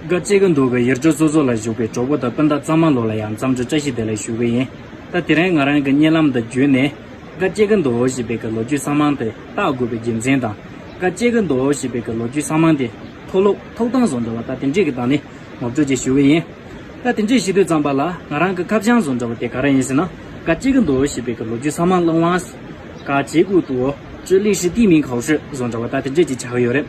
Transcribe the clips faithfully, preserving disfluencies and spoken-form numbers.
སྐབས་གཅིག་གི་མདོ་གི་ཡུལ་གྲུ་སོ་སོ་ལ་བཞུགས་པའི་གྲོགས་པོ་དང་སྤུན་ཟླ་ཚང་མ་ལོ་ལ་ཡང་འཚམས་འདྲི་བཀྲ་ཤིས་བདེ་ལེགས་ཞུ་གི་ཡིན། ད་དེ་རིང་ང་རང་གི་བརྙན་ལམ་དུ་བརྒྱུད་ནས་སྐབས་གཅིག་གི་མདོ་ཞེས་པའི་གི་ལོ་རྒྱུས་གསར་མ་དེ་བཏགས་དགོས་པའི་རྒྱུ་མཚན་དང་། སྐབས་གཅིག་གི་མདོ་ཞེས་པའི་གི་ལོ་རྒྱུས་གསར་མ་དེ་ཐོགས་ལོག་ཐོགས་སྟངས་བཟོ་འདྲ་བ་ད་དེ་འདྲས་ཀྱི་སྟེང་ནས་ངོ་སྤྲོད་ཅིག་ཞུ་གི་ཡིན། ད་དེ་འདྲས་བྱེད་དུས་ཙམ་པ་ལ་ང་རང་གི་ཁ་བྱང་བཟོ་འདྲ་བ་དེ་ག་རེ་ཡིན་ཟེར་ན། སྐབས་གཅིག་གི་མདོ་ཞེས་པའི་གི་ལོ་རྒྱུས་གསར་མ་གླེང་བ། སྐབས་གཅིག་གི་མདོ་ཅི་ལི་ཧྲི་ཏི་མིང་ཁའོ་ཧྲི་བཟོ་འདྲ་བ་ད་དེ་འདྲས་ཅིག་ཆགས་ཡོད་རེད།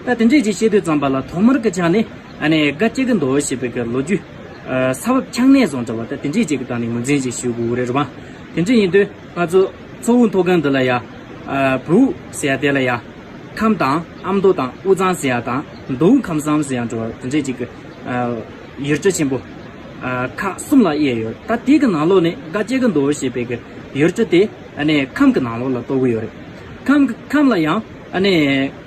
ད་དེ་འདྲས་ཅིག་བཤད་དུས་ཙམ་པ་ལ་ཐོག་མར་གི་ཆ་ནས་ཨ་ནི་སྐབས་གཅིག་གི་མདོ་ཞེས་པའི་གི་ལོ་རྒྱུས་ཨ་ས་བབ་ཆགས་གནས་བཟོ་འདྲ་བ་ད་དེ་འདྲས་ཅིག་གི་སྟེང་ནས་ངོས་འཛིན་ཅིག་ཞུ་དགོས་རེད་བ། དེ་འདྲས་ཡིན་དུས་ང་ཚོ་མཚོ་བོད་མཐོ་སྒང་འདི་ལ་ཡ་ཨ་བོད་ཟེར་ཡ་དེ་ལ་ཡ་ཁམས་དང་ཨ་མདོ་དང་དབུས་གཙང་ཟེར་ཡ་དང་མདོ་དབུས་ཁམས་གསུམ་ཟེར་ཡ་འདྲ་བ་དེ་འདྲས་ཅིག་གི་ཨ་ཡུལ་གྲུ་ཆེན་པོ་ཨ་ཁག་གསུམ་ལ་དབྱེ་ཡོད། ད་དེ་གི་ནང་ལོགས་ནས་སྐབས་གཅིག་གི་མདོ་ཞེས་པའི་གི་ཡུལ་གྲུ་དེ་ཨ་ནི་ཁམས་ཀྱི་ནང་ལོགས་ལ་གཏོགས་ཀྱི་ཡོད་རེད། ཁམས་ཀྱི་ཁམས་ལ་ཡང་ཨ་ནི་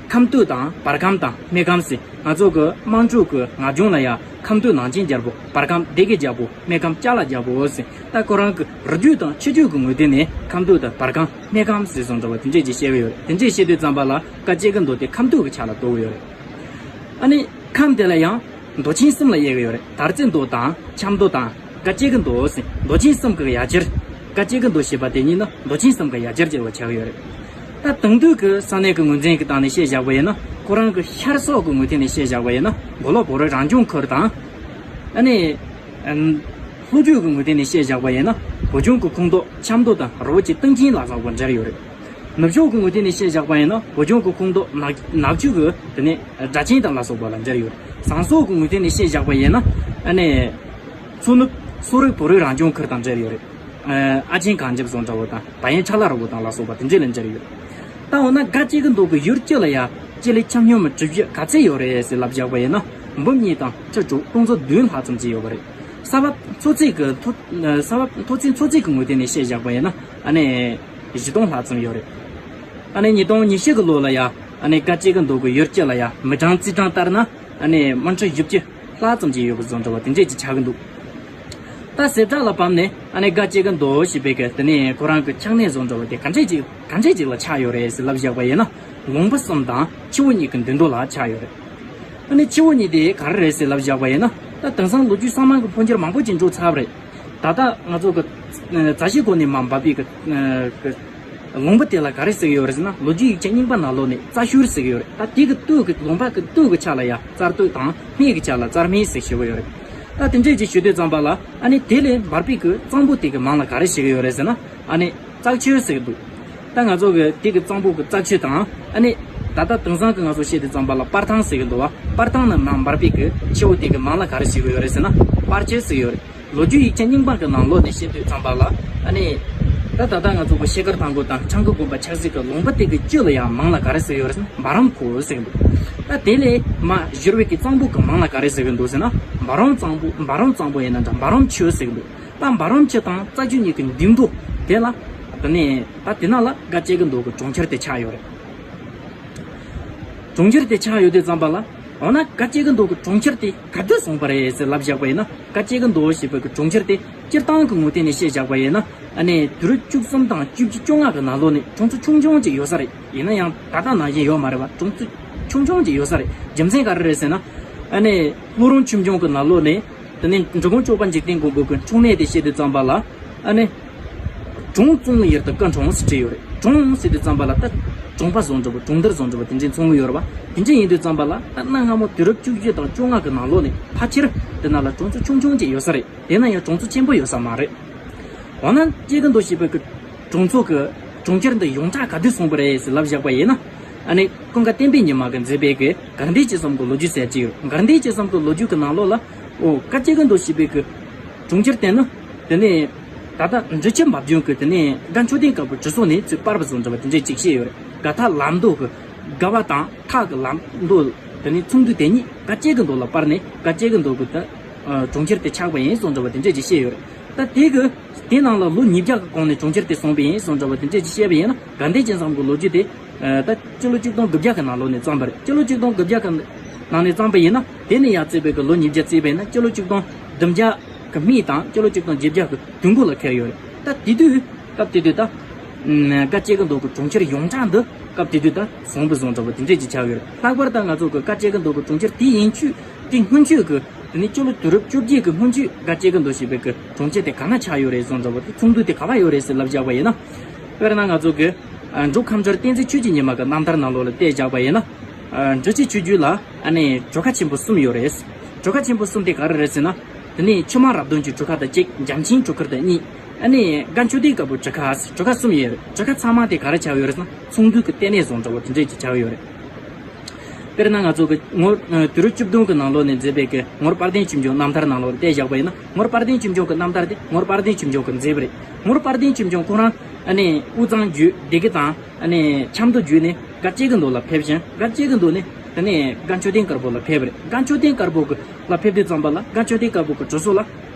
ཁམས་སྟོད་དང་བར་ཁམས་དང་སྨད་ཁམས་ཟེར་ང་ཚོ་གི་དམངས་ཁྲོད་ཀྱི་ངག་རྒྱུན་ལ་ཡང་ཁམས་སྟོད་ནང་ཆེན་རྒྱལ་པོ། བར་ཁམས་སྡེ་དགེ་རྒྱལ་པོ། སྨད་ཁམས་ལྕགས་ལ་རྒྱལ་པོ་ཟེར། ད་ཁོ་རང་གི་རིགས་རྒྱུད་དང་ཆོས་བརྒྱུད་ཀྱི་ངོས་སྟེང་ནས་ཁམས་སྟོད་དང་བར་ཁམས་སྨད་ཁམས་ཟེར་བཟོ་འདྲ་བ་དེ་འདྲས་ཅིག་བཤད་ཀྱི་ཡོད་རེད། དེ་འདྲས་བཤད་དུས་ཙམ་པ་ལ་སྐབས་གཅིག་གི་མདོ་དེ་ཁམས་སྟོད་ཀྱི་ཆ་ལ་གཏོགས་ཀྱི་ཡོད་རེད། ཨ་ནི་ཁམས་དེ་ལ་ཡང་མདོ་ཆེན་གསུམ་ལ་དབྱེ་གི་ཡོད་རེད། དར་རྩེ་མདོ་དང་ཆབ་མདོ་དང་སྐབས་གཅིག་གི་མདོ་ཟེར། མདོ་ཆེན་གསུམ་གྱི་ཡ་གྱལ། སྐབས་གཅིག་གི་མདོ་ཞེས་པ་དེ་གཉིས་ནི་མདོ་ཆེན་གསུམ་གྱི་ཡ་གྱལ་ཅེས་པ་ཆགས་ཀྱི་ཡོད་རེད། ད་དེང་དུས་ཀྱི་ས་གནས་ཀྱི་ངོས་འཛིན་གྱི་སྟེང་ནས་བཤད་བཞག་པ་ཡིན་ན་ཁོ་རང་གི་ཤར་སོག་གི་ངོས་སྟེང་ནས་བཤད་བཞག་པ་ཡིན་ན་མགོ་ལོག་བོད་རིགས་རང་སྐྱོང་ཁུལ་དང་། ཨ་ནི་ཨམ་ལྷོ་རྒྱུད་ཀྱི་ངོས་སྟེང་ནས་བཤད་བཞག་པ་ཡིན་ན་བོད་ལྗོངས་ཀྱི་ཁོངས་གཏོགས་ཆབ་མདོ་དང་རི་བོ་ཆེ་སྟེང་ཆེན་ལ་སོགས་པ་འབྲེལ་ཡོད་རེད། ནུབ་ཕྱོགས་ཀྱི་ངོས་སྟེང་ནས་བཤད་བཞག་པ་ཡིན་ན་བོད་ལྗོངས་ཀྱི་ཁོངས་གཏོགས་ནག་ནག་ཆུ་གི་དེ་ནས་སྦྲ་ཆེན་དང་ལ་སོགས་པ་ལ་འབྲེལ་ཡོད་རེད། བྱང་སོག་གི་ངོས་སྟེང་ནས་བཤད་བཞག་པ་ཡིན་ན་ཨ་ནི་མཚོ་ནུབ་སོག་རིགས་བོད་རིགས་རང་སྐྱོང་ཁུལ་དང་འབྲེལ་ཡོད་རེད། ཨ་ཆེན་གངས་འཇིབ་སོགས་འདྲ་བོ་དང་བ་ཡན་ཁྲ་ལ་རི་བོ་དང་ལ་སོགས་པ་དེ་འདྲས་ལ་འབྲེལ་ཡོད། ད་འོ་ན་སྐབས་གཅིག་གི་མདོ་གི་ཡུལ་སྤྱི་ལ་ཡ་སྤྱི་ལེ་ཆ་སྙོམས་གྲུ་བཞི་ག་ཚད་ཡོད་རེད་ཟེར་ལབ་བཞག་པ་ཡིན་ན་འབུམ་གཉིས་དང་ཁྲི་དྲུག་སྟོང་ཚོ་བདུན་ལྷག་ཙམ་ཅིག་ཡོད་པ་རེད། ས་བབ་མཚོ་ཚད་ཀྱི་མཐོ་ས་བབ་མཐོ་ཚད་མཚོ་ཚད་ཀྱི་ངོས་སྟེང་ནས་བཤད་བཞག་པ་ཡིན་ན་ཨ་ནི་བཞི་སྟོང་ལྷག་ཙམ་ཡོད་རེད། ཨ་ནི་ཉིས་སྟོང་ཉི་ཤུ་གི་ལོ་ལ་ཡ་ཨ་ནི་སྐབས་གཅིག་གི་མདོ་གི་ཡུལ་སྤྱི་ལ་ཡ་མི་གྲངས་རྩིས་གྲངས་ལྟར་ན་ཨ་ནི་མི་ཁྲི་བཞི་བཅུ་ལྷག་ཙམ་ཅིག་ཡོད་པ་བཟོ་འདྲ་བ་དེ་འདྲས་ཅིག་ཆགས་ཀྱི་འདུག་ད་གསལ་བསྒྲགས་ལ་བབས་ནས་ཨ་ནི་སྐབས་གཅིག་གི་མདོ་ཞེས་པའི་གི་དེ་ནས་ཁོ་རང་གི་ཆགས་གནས་བཟོ་འདྲ་བ་དེ་ག་འདྲས་ཅིག་ག་འདྲས་ཅིག་ལ་ཆགས་ཡོད་རེད་ཟེར་ལབ་བཞག་པ་ཡིན་ན་ལུང་པ་གསུམ་དང་ཆུ་བོ་གཉིས་ཀྱི་མདུན་ཐོག་ལ་ཆགས་ཡོད་རེད། ཨ་ནི་ཆུ་བོ་གཉིས་དེ་ག་རེ་རེད་ཟེར་ལབ་བཞག་པ་ཡིན་ན་ད་དེང་སང་ལོ་རྒྱུས་གསར་མ་གི་འཕོ་འགྱུར་མང་པོ་ཅིག་འགྲོ་ཚར་བ་རེད། ད་ལྟ་ང་ཚོ་གི་ཨ་རྩ་ཤེ་སྒོ་ནས་མར་འབབ་པའི་གི་ཨ་གི་ལུང་པ་དེ་ལ་ག་རེ་ཟེར་གི་ཡོད་རེད་ཟེར་ན་ལོ་རྒྱུས་ཡིག་ཆ་རྙིང་པ་ནང་ལོགས་ནས་རྩ་ཤུར་ཟེར་གི་ཡོད་རེད། ད་དེ་གི་སྟོད་གི་ལུང་པ་གི་སྟོད་གི་ཆ་ལ་ཡ་རྩ་སྟོད་དང་སྨད་གི་ཆ་ལ་རྩ་སྨད་ཟེར་ཞུ་གི་ཡོད་རེད། ད་དེ་འདྲས་ཅིག་ཞུ་དུས་ཙམ་པ་ལ་ཨ་ནི་དེ་ལས་འབབ་པའི་གི་གཙང་པོ་དེ་གི་མིང་ལ་ག་རེ་ཞུ་གི་ཡོད་རེད་ཟེར་ན་ཨ་ནི་ཙག་ཆུ་ཟེར་གི་འདུག་ད་ང་ཚོ་གི་དེ་གི་གཙང་པོ་གི་ཙག་ཆུ་དང་ཨ་ནི་ད་ལྟ་དེང་སང་གི་ང་ཚོ་བཤད་དུས་ཙམ་པ་ལ་སྤར་ཐང་ཟེར་གི་འདུག་བ། སྤར་ཐང་ནས་མར་འབབ་པའི་གི་ཆུ་བོ་དེ་གི་མིང་ལ་ག་རེ་ཞུ་གི་ཡོད་རེད་ཟེར་ན་སྤར་ཆུ་ཟེར་གི་ཡོད་རེད། ལོ་རྒྱུས་ཡིག་ཆ་རྙིང་པ་གི་ནང་ལོགས་ནས་བཤད་དུས་ཙམ་པ་ལ་ཨ་ནི་ད་ད་ལྟ་ང་ཚོ་གི་ཤེལ་དཀར་ཐང་སྐོར་དང་ཁྲང་ཀོ་དགོན་པ་ཆགས་སའི་གི་ལུང་པ་དེ་གི་དཀྱིལ་ལ་ཡང་མིང་ལ་ག་རེ་ཟེར་གི་ཡོད་རེད་ཟེར་ན་འབའ་རོམ་ཁོག་ཟེར་གི་འདུག་ད་དེ་ལས་མར་བཞུར་བའི་གི་གཙང་པོ་གི་མིང་ལ་ག་རེ་ཟེར་གི་འདུག་ཟེར་ན་འབའ་རོམ་གཙང་པོ་འབའ་རོམ་གཙང་པོ་ཡིན་ན་འདྲ་འབའ་རོམ་ཆུ་ཟེར་གི་འདུག་ད་འབའ་རོམ་ཆུ་དང་ཙག་ཆུ་གཉིས་ཀྱི་མདུན་ཐོག་དེ་ལ་དེ་ནས་ད་དེ་ནང་ལ་སྐབས་གཅིག་གི་མདོ་གི་གྲོང་ཁྱེར་དེ་ཆགས་ཡོད་རེད། གྲོང་ཁྱེར་དེ་ཆགས་ཡོད་དུས་ཙམ་པ་ལ་འོ་ན་སྐབས་གཅིག་གི་མདོ་གི་གྲོང་ཁྱེར་དེ་ག་དུས་བྱུང་བ་རེད་ཟེར་ལབ་བཞག་པ་ཡིན་ན་སྐབས་གཅིག་གི་མདོ་ཞེས་པའི་གི་གྲོང་ཁྱེར་དེ་སྤྱིར་བཏང་གི་ངོས་སྟེང་ནས་བཤད་བཞག་པ་ཡིན་ན་ཨ་ནི་དུས་རབས་བཅུ་གསུམ་དང་བཅུ་བཞི་བཅོ་ལྔ་གི་ནང་ལོགས་ནས་གྲོང་ཚོ་ཆུང་ཆུང་ཅིག་ཡོད་ས་རེད། ཡིན་ན་ཡང་ད་ལྟ་ནང་བཞིན་ཡོད་མ་རེད་བ། གྲོང་ཚོ་ཆུང་ཆུང་ཅིག་ཡོད་ས་རེད། རྒྱུ་མཚན་ག་རེ་རེད་ཟེར་ན་ཨ་ནི་ལྷོ་རོང་ཆོས་འབྱུང་གི་ནང་ལོགས་ནས། དེ་ནས་འབྲི་གུང་སྐྱོབ་པ་འཇིག་རྟེན་མགོན་པོ་གི་འཁྲུངས་གནས་དེ་བཤད་དུས་ཙམ་པ་ལ། ཨ་ནི། གྲོང་བཙུན་ཡུལ་དུ་སྐུ་འཁྲུངས་ཟེར་བྲིས་ཡོད་རེད། གྲོང་ཟེར་དུས་ཙམ་པ་ལ་ད། གྲོང་པ་བཟོ་འདྲ་པོ་གྲོང་རྡལ་བཟོ་འདྲ་པོ་དེ་འདྲས་མཚོན་གི་ཡོད་རེད་བ། དེ་འདྲས་ཡིན་དུས་ཙམ་པ་ལ་ད་གནའ་སྔ་མོ་དུས་རབས་བཅུ་བཞི་དང་བཅོ་ལྔ་གི་ནང་ལོགས་ནས་ཕལ་ཆེར་དེ་ན་ལ་གྲོང་ཚོ་ཆུང་ཆུང་ཅིག་ཡོད་ས་རེད། དེ་ན་ཡང་གྲོང་ཚོ་ཆེན་པོ་ཡོད་ས་མ་རེད། འོ་ན་སྐབས་གཅིག་གི་མདོ་ཞེས་པའི་གི་གྲོང་ཚོ་གི་གྲོང་ཁྱེར་འདི་ཡོངས་གྲགས་ག་དུས་བྱུང་བ་རེད་ཟེར་ལབ་བཞག་པ་ཡིན་ན། ཨ་ནི་ཀུན་དགའ་བསྟན་པའི་ཉི་མ་གིས་མཛད་པའི་གི་དགའ་ལྡན་ཅན་བཟང་གི་ལོ་རྒྱུས་ཟེར་གྱི་ཡོད། དགའ་ལྡན་ཅན་བཟང་གི་ལོ་རྒྱུས་ཀྱི་ནང་ལོགས་ལ། ཨོ་སྐབས་གཅིག་གི་མདོ་ཞེས་པའི་གི་གྲོང་ཁྱེར་དེ་ནི། དེ་ནས་ད་ལྟ་འབྲི་ཆུ་འབབ་ལྗོངས་ཀྱི་དེ་ནས་སྒ་མཆོད་རྟེན་དཀར་པོའི་གྲུ་ཟུར་ནས་ཚུར་སྤར་བ་བཟོ་འདྲ་བ་དེ་འདྲས་ཅིག་བཤད་ཡོད་རེད། སྒ་ཐག་ལམ་མདོ་གི་སྒ་བ་དང་ཐག་གི་ལམ་མདོ་དེ་ནས་ཚོགས་འདུ་དེ་ཉིད་སྐབས་གཅིག་གི་མདོ་ལ་སྤར་ནས་སྐབས་གཅིག་གི་མདོ་གི་ད་གྲོང་ཁྱེར་དེ་ཆགས་པ་ཡིན་བཟོ་འདྲ་བ་དེ་འདྲས་ཅིག་བཤད་ཡོད་རེད། ད་དེ་གི་དེ་ནང་ལ་ལོ་ཉིས་བརྒྱ་གི་གོང་ནས་གྲོང་ཁྱེར་དེ་བྱུང་བ་ཡིན་བཟོ་འདྲ་བ་དེ་འདྲས་ཅིག་བཤད་པ་ཡིན་ན་དགའ་ལྡན་ཅན་བཟང་གི་ལོ་རྒྱུས་དེ། ད་སྤྱི་ལོ་ཆིག་སྟོང་དགུ་བརྒྱ་གི་ནང་ལོགས་ནས་བརྩམས་པ་རེད། སྤྱི་ལོ་ཆིག་སྟོང་དགུ་བརྒྱ་གི་ནང་ནས་བརྩམས་པ་ཡིན་ན་དེ་ནས་ཡར་བརྩིས་པའི་གི་ལོ་ཉིས་བརྒྱ་བརྩིས་པ་ཡིན་ན་སྤྱི་ལོ་ཆིག་སྟོང་བདུན་བརྒྱ་གི་སྨད་དང་སྤྱི་ལོ་ཆིག་སྟོང་བརྒྱད་བརྒྱ་གི་དུས་འགོ་ལ་འཁེལ་ཡོད་རེད། ད་དེ་དུས་སྐབས་དེ་དུས་ད་སྐབས་གཅིག་གི་མདོ་གི་གྲོང་ཁྱེར་ཡོངས་གྲགས་འདི་སྐབས་དེ་དུས་ད་བྱུང་བ་བཟོ་འདྲ་བ་དེ་འདྲས་ཅིག་ཆགས་ཡོད་རེད། ལྷག་པར་ད་ང་ཚོ་གི་སྐབས་གཅིག་གི་མདོ་གི་གྲོང་ཁྱེར་དེ་ཡིན་ཚུལ་ དེ་སྔོན་ཆད་ཀྱི་དེ་ནི་སྤྱི་ལོ་དུས་རབས་བཅོ་བརྒྱད་ཀྱི་སྔོན་ཆད་སྒ་སྐྱེ་དགུ་མདོ་ཞེས་པའི་གི་གྲོང་ཁྱེར་དེ་ག་ན་ཆགས་ཡོད་རེད་གསུངས་འདྲ་བོ་དེ་ཚོགས་འདུ་དེ་ག་པར་ཡོད་རེད་ཟེར་ལབ་བཞག་པ་ཡིན་ན། དཔེར་ན་ང་ཚོ་གི་འབྲུག་ཁམས་སྦྱོར་བསྟན་འཛིན་ཆོས་ཀྱི་ཉི་མ་གི་རྣམ་ཐར་ནང་ལོགས་ལ་བལྟས་བཞག་པ་ཡིན་ན། འབྲི་ཆུའི་ཆུ་རྒྱུད་ལ་ཨ་ནི་གྲུ་ཁ་ཆེན་པོ་གསུམ་ཡོད་རེད། གྲུ་ཁ་ཆེན་པོ་གསུམ་དེ་ག་རེ་རེད་ཟེར་ན། དེ་ནས་ཆུ་དམར་རབ་བརྡུངས་ཀྱི་གྲུ་ཁ་དང་གཅིག་འཇམ་ཆེན་གྲུ་ཁ་དང་གཉིས། ཨ་ནི་སྒ་མཆོད་རྟེན་དཀར་པོ་གྲུ་ཁ་གྲུ་ཁ་གསུམ་ཡོད་རེད། གྲུ་ཁ་ཚང་མ་དེ་ག་རེ་ཆགས་ཡོད་རེད་ཟེར་ན་ཚོགས་འདུ་གི་ལྟེ་གནས་བཟོ་འདྲ་བོ་དེ་འདྲས་ཀྱི་ཆགས་ཡོད་རེད། དཔེར་ན་ང་ཚོ་གི་ངོ་དུས་རབས་བཅུ་བདུན་གི་ནང་ལོགས་ནས་མཛད་པའི་གི་ངོར་དཔལ་ལྡན་ཆོས་འབྱུང་རྣམ་ཐར་ནང་ལོགས་ལ་བལྟས་བཞག་པ་ཡིན་ན། ངོར་དཔལ་ལྡན་ཆོས་འབྱུང་གི་རྣམ་ཐར་དེ་ངོར་དཔལ་ལྡན་ཆོས་འབྱུང་གི་མཛད་པ་རེད། ངོར་དཔལ་ལྡན་ཆོས་འབྱུང་ཁོ་རང་ཨ་ནི་དབུས་གཙང་བརྒྱུད་སྡེ་དགེ་དང་ཨ་ནི་ཆབ་མདོ་བརྒྱུད་ནས་སྒ་སྐྱེ་དགུ་མདོ་ལ་ཕེབས་ཤིང་། སྒ་སྐྱེ་དགུ་མདོ་ནས་དེ་ནས་སྒ་མཆོད་རྟེན་དཀར་པོ་ལ་ཕེབས་པ་རེད། སྒ་མཆོད་རྟེན་དཀར་པོ་གི་ལ་ཕེབས་དུས་ཙམ་པ་ལ་སྒ་མཆོད་རྟེན་དཀར་པོ་གི་གྲུ་ཟུར་ལ་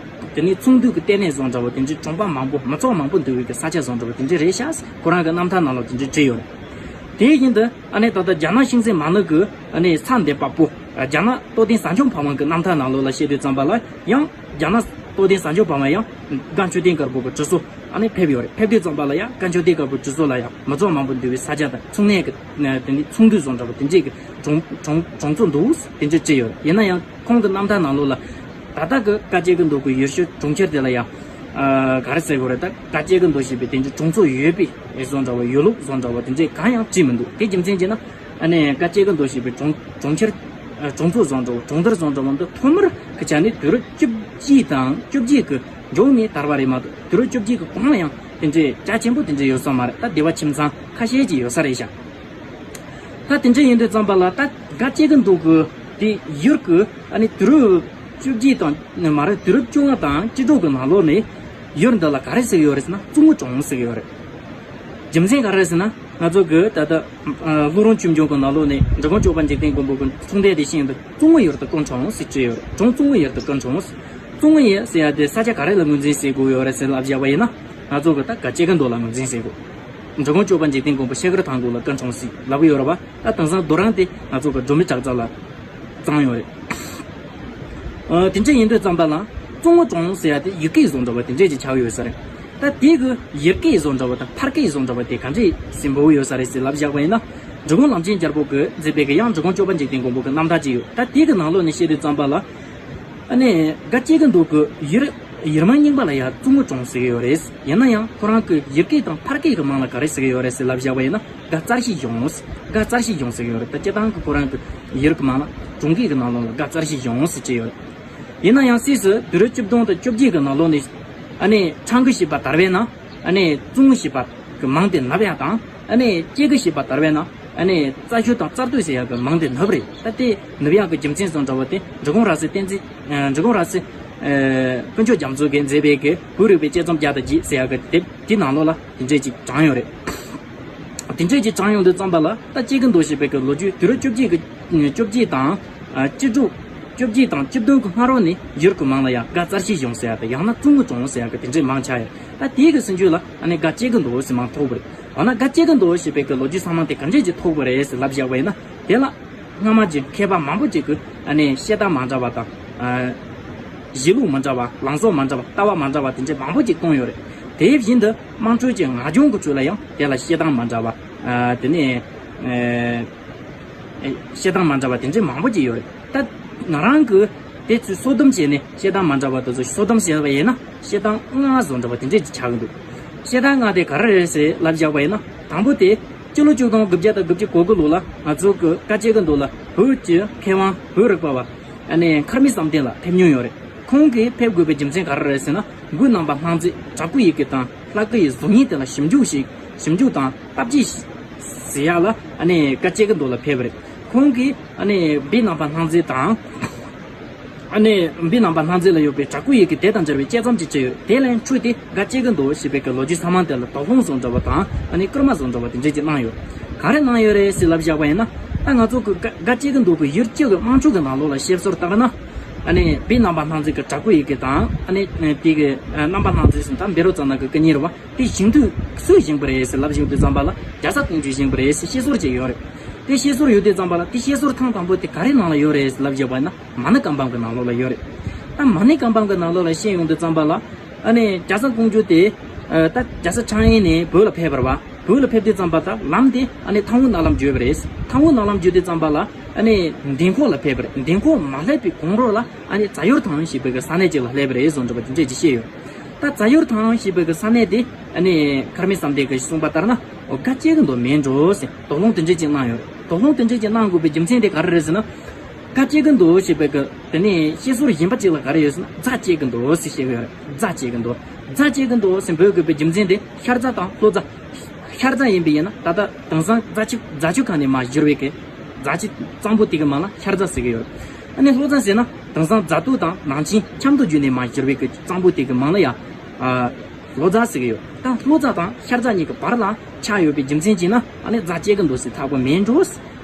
དེ་ནས་ཚོགས་འདུ་གི་ལྟེ་གནས་བཟོ་འདྲ་བོ་དེ་འདྲའི་གྲོང་པ་མང་པོ་མི་ཚོགས་མང་པོ་འདུ་བའི་གི་ས་ཆ་བཟོ་འདྲ་བོ་དེ་འདྲའི་རེད་ཤག་ཁོ་རང་གི་རྣམ་ཐར་ནང་ལ་དེ་འདྲའི་བྲིས་ཡོད་རེད། དེ་བཞིན་དུ་ཨ་ནི་ད་ལྟ་རྒྱ་ནག་ཤིང་བཟའ་མ་ནུབ་ཀྱི་ཨ་ནི་ས་འདི་བ་སྤུ། རྒྱ་ནག་རྟོགས་ལྡན་ཟ་འཇམ་ཕ་བོང་གི་རྣམ་ཐར་ནང་ལོགས་ལ་བཤད་དུས་ཙམ་པ་ལ་ཡང་རྒྱ་ནག་རྟོགས་ལྡན་ཟ་འཇམ་ཕ་བོང་ཡང་སྒ་མཆོད་རྟེན་དཀར་པོ་གི་གྲུ་ཟུར་ཨ་ནི་ཕེབས་ཡོད་རེད། ཕེབས་དུས་ཙམ་པ་ལ་ཡང་སྒ་མཆོད་རྟེན་དཀར་པོ་གྲུ་ཟུར་ལ་ཡང་མི་ཚོགས་མང་པོ་འདུ་བའི་ས་ཆ་དང་ཚོང་གནས་ཀྱི་དེ་འདྲའི་ཚོགས་འདུ་བཟོ་འདྲ་བོ་དེ་འདྲའི་གི་གྲོང་གྲོང་གྲོང་ཚོ་འདུག་དེ་འདྲ་བྲིས་ཡོད་རེད། ཡིན་ན་ཡང་ཁོང་གི་རྣམ་ཐར་ནང་ལོགས་ལ་ད་ལྟ་གི་སྒ་སྐྱེ་དགུ་མདོ་གི་ཡུལ་ཤུལ་གྲོང་ཁྱེར་དེ་ལ་ཡང་ག་རེ་ཟེར་དགོས་རེད། ད་སྒ་སྐྱེ་དགུ་མདོ་ཞེས་པའི་དེ་འདྲའི་གྲོང་ཚོ་ཡོད་པའི་བཟོ་འདྲ་བོ་ཡོད་ལུགས་བཟོ་འདྲ་བོ་དེ་འདྲའི་གང་ཡང་བྲིས་མི་འདུག་དེ་རྒྱུ་མཚན་གྱིས་ན་ཨ་ནི་སྒ་སྐྱེ་དགུ་མདོ་ཞེས་པའི་གྲོང་གྲོང་ཁྱེར་གྲོང་ཚོ་བཟོ་འདྲ་བོ་གྲོང་རྡལ་བཟོ་འདྲ་བོ་འདི་ཐོག་མར་གི་ཆ་ནས་དུས་རབས་བཅུ་བཞི་དང་བཅོ་བརྒྱད་ཀྱི་མཇུག་ནས་དར་བ་རེད་མ་གཏོགས་དུས་རབས་བཅོ་བརྒྱད་ཀྱི་གོང་ལ་ཡང་དེ་འདྲའི་རྒྱ་ཆེན་པོ་དེ་འདྲའི་ཡོད་ས་མ་རེད། ད་སྡེ་བ་ཁྱིམ་ཚང་ཁ་ཤས་ཀྱི་ཡོད་ས་རེད་ཤག་ད་དེ་འདྲ་ཡིན་དུས་ཙམ་པ་ལ་ད་སྒ་སྐྱེ་དགུ་མདོ་གི་དེ་ཡུལ་གི་ཨ་ནི་དུས་རབས་བཅུ་བཞི་དང་མ་རེད། དུས་རབས་བཅོ་ལྔ་དང་བཅུ་དྲུག་གི་ནང་ལོགས་ནས་ཡུལ་འདི་ལ་ག་རེ་ཟེར་གྱི་ཡོད་རེད་ཟེར་ན་ཙུང་ངུ་གྲོང་ཟེར་གྱི་ཡོད་རེད། རྒྱུ་མཚན་ག་རེ་རེད་ཟེར་ན་ང་ཚོ་གི་ད་ལྟ་ཀླུ་རོང་ཆོས་འབྱུང་གི་ནང་ལོགས་ནས་འབྲི་གུང་སྐྱོབ་པ་འཇིག་རྟེན་མགོན་པོ་གི་གསུང་དེབ་དེ་ཤེས་ཡོན་དུ་ཙུང་ངུ་ཡུལ་དུ་སྐུ་འཁྲུངས་ཟེར་བྲིས་ཡོད་རེད། གྲོང་ཙུང་ངུ་ཡུལ་དུ་སྐུ་འཁྲུངས། ཙུང་ངུ་ཡུལ་ཟེར་ཡ་དེ་ས་ཆ་ག་རེ་ལ་ངོས་འཛིན་བྱེད་དགོས་ཡོད་རེད་ཟེར་ལབ་བཞག་པ་ཡིན་ན་ང་ཚོ་གི་ད་སྒ་སྐྱེ་དགུ་མདོ་ལ་ངོས་འཛིན་བྱེད་དགོས། འབྲི་གུང་སྐྱོབ་པ་འཇིག་རྟེན་མགོན་པོ་ཤེལ་དཀར་ཐང་གོ་ལ་སྐུ་འཁྲུངས་ཟེར་ལབ་ཀྱི་ཡོད་རེད་བ། ད་དེང་སང་རྡོ་རིང་དེ་ང་ཚོ་གི་སྒྲོན་མེ་བྲག་རྩ་ལ་བཙངས་ཡོད་རེད། ཨ་དེ་འདྲ་ཡིན་དུས་ཙམ་པ་ལ་ཙུང་ངུ་གྲོང་ཟེར་ཡ་དེ་ཡུལ་སྐད་བཟོ་འདྲ་བ་དེ་འདྲས་ཅིག་ཆགས་ཡོད་ས་རེད། ད་དེ་གི་ཡུལ་སྐད་བཟོ་འདྲ་བ་དང་ཕར་སྐད་བཟོ་འདྲ་བ་དེ་ག་འདྲས་སིམ་པོ་ཡོད་ས་རེད་ཟེར་ལབ་བཞག་པ་ཡིན་ན། འབྲི་གུང་ལམ་ཆེན་རྒྱལ་པོ་གིས་མཛད་པའི་གི་ཡང་འབྲི་གུང་སྐྱོབ་པ་འཇིག་རྟེན་མགོན་པོ་གི་རྣམ་ཐར་ཅིག་ཡོད། ད་དེ་གི་ནང་ལོགས་ནས་བཤད་དུས་ཙམ་པ་ལ། ཨ་ནི་སྒ་སྐྱེ་དགུ་མདོ་གི་ཡུལ་ཡུལ་མིང་རྙིང་པ་ལ་ཡང་ཙུང་ངུ་གྲོང་ཟེར་གི་ཡོད་རེད། ཡིན་ན་ཡང་ཁོ་རང་གི་ཡུལ་སྐད་དང་ཕར་སྐད་གི་མིང་ལ་ག་རེ་ཟེར་གི་ཡོད་རེད་ཟེར་ལབ་བཞག་པ་ཡིན་ན་སྒ་རྩར་ཤི་གཞོང་། སྒ་རྩར་ཤི་གཞོང་ཟེར་གི་ཡོད་རེད། ད་སྤྱིར་བཏང་གི་ཁོ་རང་གི་ཡུལ་གི་མིང་ལ་གྲོང་སྐད་གི་ནང་ལོགས་ལ་སྒ་རྩར་ཤི་གཞོང་ཟེར་གྱི་ཡོད་རེད། ཡིན་ན་ཡང་སྲིད་སུ་དུས་རབས་བཅུ་བདུན་དང་བཅོ་བརྒྱད་གི་ནང་ལོགས་ནས་ཨ་ནི་ཁྲང་ཀི་ཞེས་པ་དར་བས་ན་ཨ་ནི་ཙུང་ཞེས་པ་གི་མིང་དེ་ནུབ་ཡག་དང་། ཨ་ནི་ཅེ་གི་ཞེས་པ་དར་བས་ན་ཨ་ནི་རྩ་ཞུ་དང་རྩ་སྟོད་ཟེར་ཡག་གི་མིང་དེ་ནུབ་རེད། ད་དེ་ནུབ་ཡག་གི་རྒྱུ་མཚན་སོང་འདྲ་བ་དེ་འབྲི་གུང་ར་བསེ་བསྟན་འཛིན། འབྲི་གུང་ར་བསེ་དཀོན་མཆོག་རྒྱ་མཚོ་གིས་མཛད་པའི་གི་བོད་རིག་པའི་དཔྱད་རྩོམ་བརྒྱ་དང་བརྒྱད་ཟེར་ཡག་གི་དེབ་དེ་ནང་ལོགས་ལ་དེ་འདྲས་ཅིག་དྲངས་ཡོད་རེད། དེ་འདྲས་ཅིག་དྲངས་ཡོང་དུས་ཙམ་པ་ལ་ད་ཅེ་གི་མདོ་ཞེས་པའི་གི་ལོ་རྒྱུས་དུས་རབས་བཅོ་བརྒྱད་གི་བཅོ་བརྒྱད་དང་། ཨ་བཅུ་དྲུག་བཅོ་བརྒྱད་དང་བཅུ་བདུན་གི་སྔ་རོལ་ནས་ཡུལ་གི་མིང་ལ་ཡང་སྒ་རྩར་ཤི་གཞོང་ཟེར་ཡག་དང་ཡང་ན་ཙུང་ངུ་གྲོང་ཟེར་ཡག་གི་དེ་འདྲའི་མིང་ཆགས་ཡོད། ད་དེའི་གི་སྲིད་ཇུས་ལ་ཨ་ནི་སྒ་སྐྱེ་དགུ་མདོ་ཟེར་མིང་ཐོགས་པ་རེད། འོ་ན་སྒ་སྐྱེ་དགུ་མདོ་ཞེས་པའི་གི་ལོ་རྒྱུས་ཚང་མ་དེ་ག་འདྲས་ཅིག་ཐོགས་པ་རེད་ཟེར་ལབ་བཞག་པ་ཡིན་ན། དེ་ལ་སྔ་མ་གི་མཁས་པ་མང་པོ་ཅིག་གིས་ཨ་ནི་བཤད་སྟངས་མ་འདྲ་བ་དང་། ཨ་གཞི་ལུགས་མ་འདྲ་བ། ལངས་ཕྱོགས་མ་འདྲ་བ། ལྟ་བ་མ་འདྲ་བ་དེ་འདྲས་མང་པོ་ཅིག་བཏོན་ཡོད་རེད། དེ་བཞིན་དུ་དམངས་ཁྲོད་ཀྱི་ངག་རྒྱུན་གྱི་ཁྲོད་ལ་ཡང་དེ་ལ་བཤད་སྟངས་མ་འདྲ་བ། ཨ་དེ་ནས་ཨ་བཤད་སྟངས་མ་འདྲ་བ་དེ་འདྲས་མང་པོ་ཅིག་ཡོད་རེད། ད་ང་རང་གིས་དེ་ཚོའི་སོ་བསྡོམས་བྱས་ནས་བཤད་སྟངས་མ་འདྲ་བ་དེ་ཚོ་སོ་བསྡོམས་བྱས་པ་ཡིན་ན་བཤད་སྟངས་ལྔ་བཟོ་འདྲ་བ་དེ་འདྲས་ཅིག་ཆགས་ཀྱི་འདུག་བཤད་སྟངས་ལྔ་དེ་ག་རེ་རེད་ཟེར་ལབ་བཞག་པ་ཡིན་ན། དང་པོ་དེ་སྤྱི་ལོ་ཆིག་སྟོང་དགུ་བརྒྱ་དང་དགུ་བཅུ་གོ་དགུ་ལོ་ལ་ང་ཚོ་གི་སྐབས་ཅིག་གི་འདུག་ལ་བོད་ཀྱི་མཁས་དབང་བོད་རིག་པ་བ་ཨ་ནི་མཁར་རྨེའུ་བསམ་གཏན་ལགས་ཕེབས་མྱོང་ཡོད་རེད། ཁོང་གིས་ཕེབས་དགོས་པའི་རྒྱུ་མཚན་ག་རེ་རེད་ཟེར་ན། འབུམ་རྣམ་པར་སྣང་མཛད་བྲག་སྐུ་ཡི་གེ་དང་ལྷ་སྐུ་ཡི་གཟུགས་བརྙན་དེ་ལ་ཞིབ་འཇུག་ཞིག་ཞིབ་འཇུག་དང་བརྟག་དཔྱད་ཞིག་ཟེར་ཡག་ལ་ཨ་ནི་སྐབས་ཅིག་གི་འདུག་ལ་ཕེབས་པ་རེད། ཁོང་གིས་ཨ་ནི་འབུམ་རྣམ་པར་སྣང་མཛད་དང་། ཨ་ནི་འབུམ་རྣམ་པར་སྣང་མཛད་ལ་ཡོད་པའི་བྲག་སྐུ་ཡི་གེ་དེ་དང་སྦྱར་བའི་དཔྱད་རྩོམ་ཅིག་བྲིས་ཡོད། དེ་ལས་འཕྲོས་ཏེ་སྒ་སྐྱེ་དགུ་མདོ་ཞེས་པའི་གི་ལོ་རྒྱུས་ཚང་མ་དེ་ལ་དོགས་སློང་བཟོ་འདྲ་བ་དང་ཨ་ནི་བསྐུལ་མ་བཟོ་འདྲ་བ་དེ་འདྲས་ཅིག་གནང་ཡོད། ག་རེ་གནང་ཡོད་རེད་ཟེར་ལབ་བཞག་པ་ཡིན་ན། ད་ང་ཚོ་གི་སྒ་སྐྱེ་དགུ་མདོ་གི་ཡུལ་སྤྱི་གི་དམངས་ཁྲོད་ཀྱི་ནང་ལོགས་ལ་བཤད་སྲོལ་ལྟར་ན། ཨ་ནི་འབུམ་རྣམ་པར་སྣང་མཛད་ཀྱི་བྲག་སྐུ་ཡི་གེ་དང་ཨ་ནི་དེ་གི་རྣམ་པར་སྣང་མཛད་ཟེར་ད་བཻ་རོ་ཙ་ན་གི་སྐུ་བརྙན་རེད་བ། དེ་བཞེངས་དུས་སུས་བཞེངས་པ་རེད་ཟེར་ལབ་བཞག་དུས་ཙམ་པ་ལ་རྒྱ་བཟའ་ཀོང་ཇོས་བཞེངས་པ་རེད་ཟེར་བཤད་སྲོལ་ཅིག་ཡོད་རེད། དེ་བཤད་སྲོལ་ཡོད་དུས་ཙམ་པ་ལ་དེ་བཤད་སྲོལ་ཐེངས་དང་པོ་དེ་ག་རེ་ནང་ལ་ཡོད་རེད་ཟེར་ལབ་བཞག་པ་ཡིན་ན། མ་ཎི་བཀའ་འབུམ་གྱི་ནང་ལོགས་ལ་ཡོད་རེད། ད་མ་ཎི་བཀའ་འབུམ་གྱི་ནང་ལོགས་ལ་བཤད་ཡོང་དུས་ཙམ་པ་ལ། ཨ་ནི་རྒྱ་བཟའ་ཀོང་ཇོ་དེ་ཨ་ད་རྒྱ་བཟའ་ཁྲང་ཨན་ནས་བོད་ལ་ཕེབས་པ་རེད་བ། བོད་ལ་ཕེབས་དུས་ཙམ་པ་ད་ལམ་དེ་ཨ་ནི་ཐང་འུ་གནག་ལམ་བརྒྱུད་པ་རེད། ཐང་འུ་གནག་ལམ་བརྒྱུད་དུས་ཙམ་པ་ལ་ ཨ་ནི་འདན་ཁོག་ལ་ཕེབས་པ་རེད། འདན་ཁོག་མ་སླེབས་པའི་གོང་རོལ་ལ་ཨ་ནི་རྫ་ཡུལ་ཐང་ཞེས་པའི་གི་ས་གནས་ཅིག་ལ་སླེབས་པ་རེད་བཟོ་འདྲ་བ་དེ་འདྲས་ཅིག་བཤད་ཡོད། ད་རྫ་ཡུལ་ཐང་ཞེས་པའི་གི་ས་གནས་དེ་ཨ་ནི་མཁར་རྨེའུ་བསམ་གཏན་གྱིས་གསུངས་པ་ལྟར་ན། འོ་སྒ་སྐྱེ་གི་འདུག་མིན་འགྲོ་ཟེར་དོགས་སློང་དེ་འདྲས་ཅིག་གནང་ཡོད་རེད། དོགས་སློང་དེ་འདྲས་ཅིག་གནང་དགོས་པའི་རྒྱུ་མཚན་དེ་ག་རེ་རེད་ཟེར་ན། སྒ་སྐྱེ་གི་འདུག་ཞེས་པའི་གི་དེ་ནས་བཤད་སྲོལ་གཞན་པ་ཅིག་ལ་ག་རེ་ཡོད་ཟེར་ན། རྫ་སྐྱེ་གི་འདུག་ཟེར་བཤད་གི་ཡོད་རེད། རྫ་སྐྱེ་གི་འདུག་རྫ་སྐྱེ་གི་འདུག་ཟེར་འབོད་དགོས་པའི་རྒྱུ་མཚན་དེ་ཤར་རྫ་དང་ལྷོ་རྫ། ཤར་རྫ་ཡིན་པ་ཡིན་ན་ད་ལྟ་དེང་སང་རྫ་ཆུ་རྫ་ཆུ་ཁ་ནས་མར་བཞུར་བའི་གི་རྫ་ཆུ་གཙང་པོ་དེ་གི་མིང་ལ་ཤར་རྫ་ཟེར་གི་ཡོད་རེད། ཨ་ནི་ལྷོ་རྫ་ཟེར་ན་དེང་སང་རྫ་སྟོད་དང་ནང་ཆེན་ཆབ་མདོ་བརྒྱུད་ནས་མར་བཞུར་བའི་གི་གཙང་པོ་དེ་གི་མིང་ལ་ཡང་ཨ་ལྷོ་རྫ་ཟེར་གི་ཡོད། ད་ལྷོ་རྫ་དང་ཤར་རྫ་གཉིས་ཀྱི་བར་ལ་ཆགས་ཡོད་པའི་རྒྱུ་མཚན་གྱིས་ན་ཨ་ནི་རྫ་སྐྱེ་གི་འདུག་ཟེར་ཐག་པ་མིན་འགྲོ།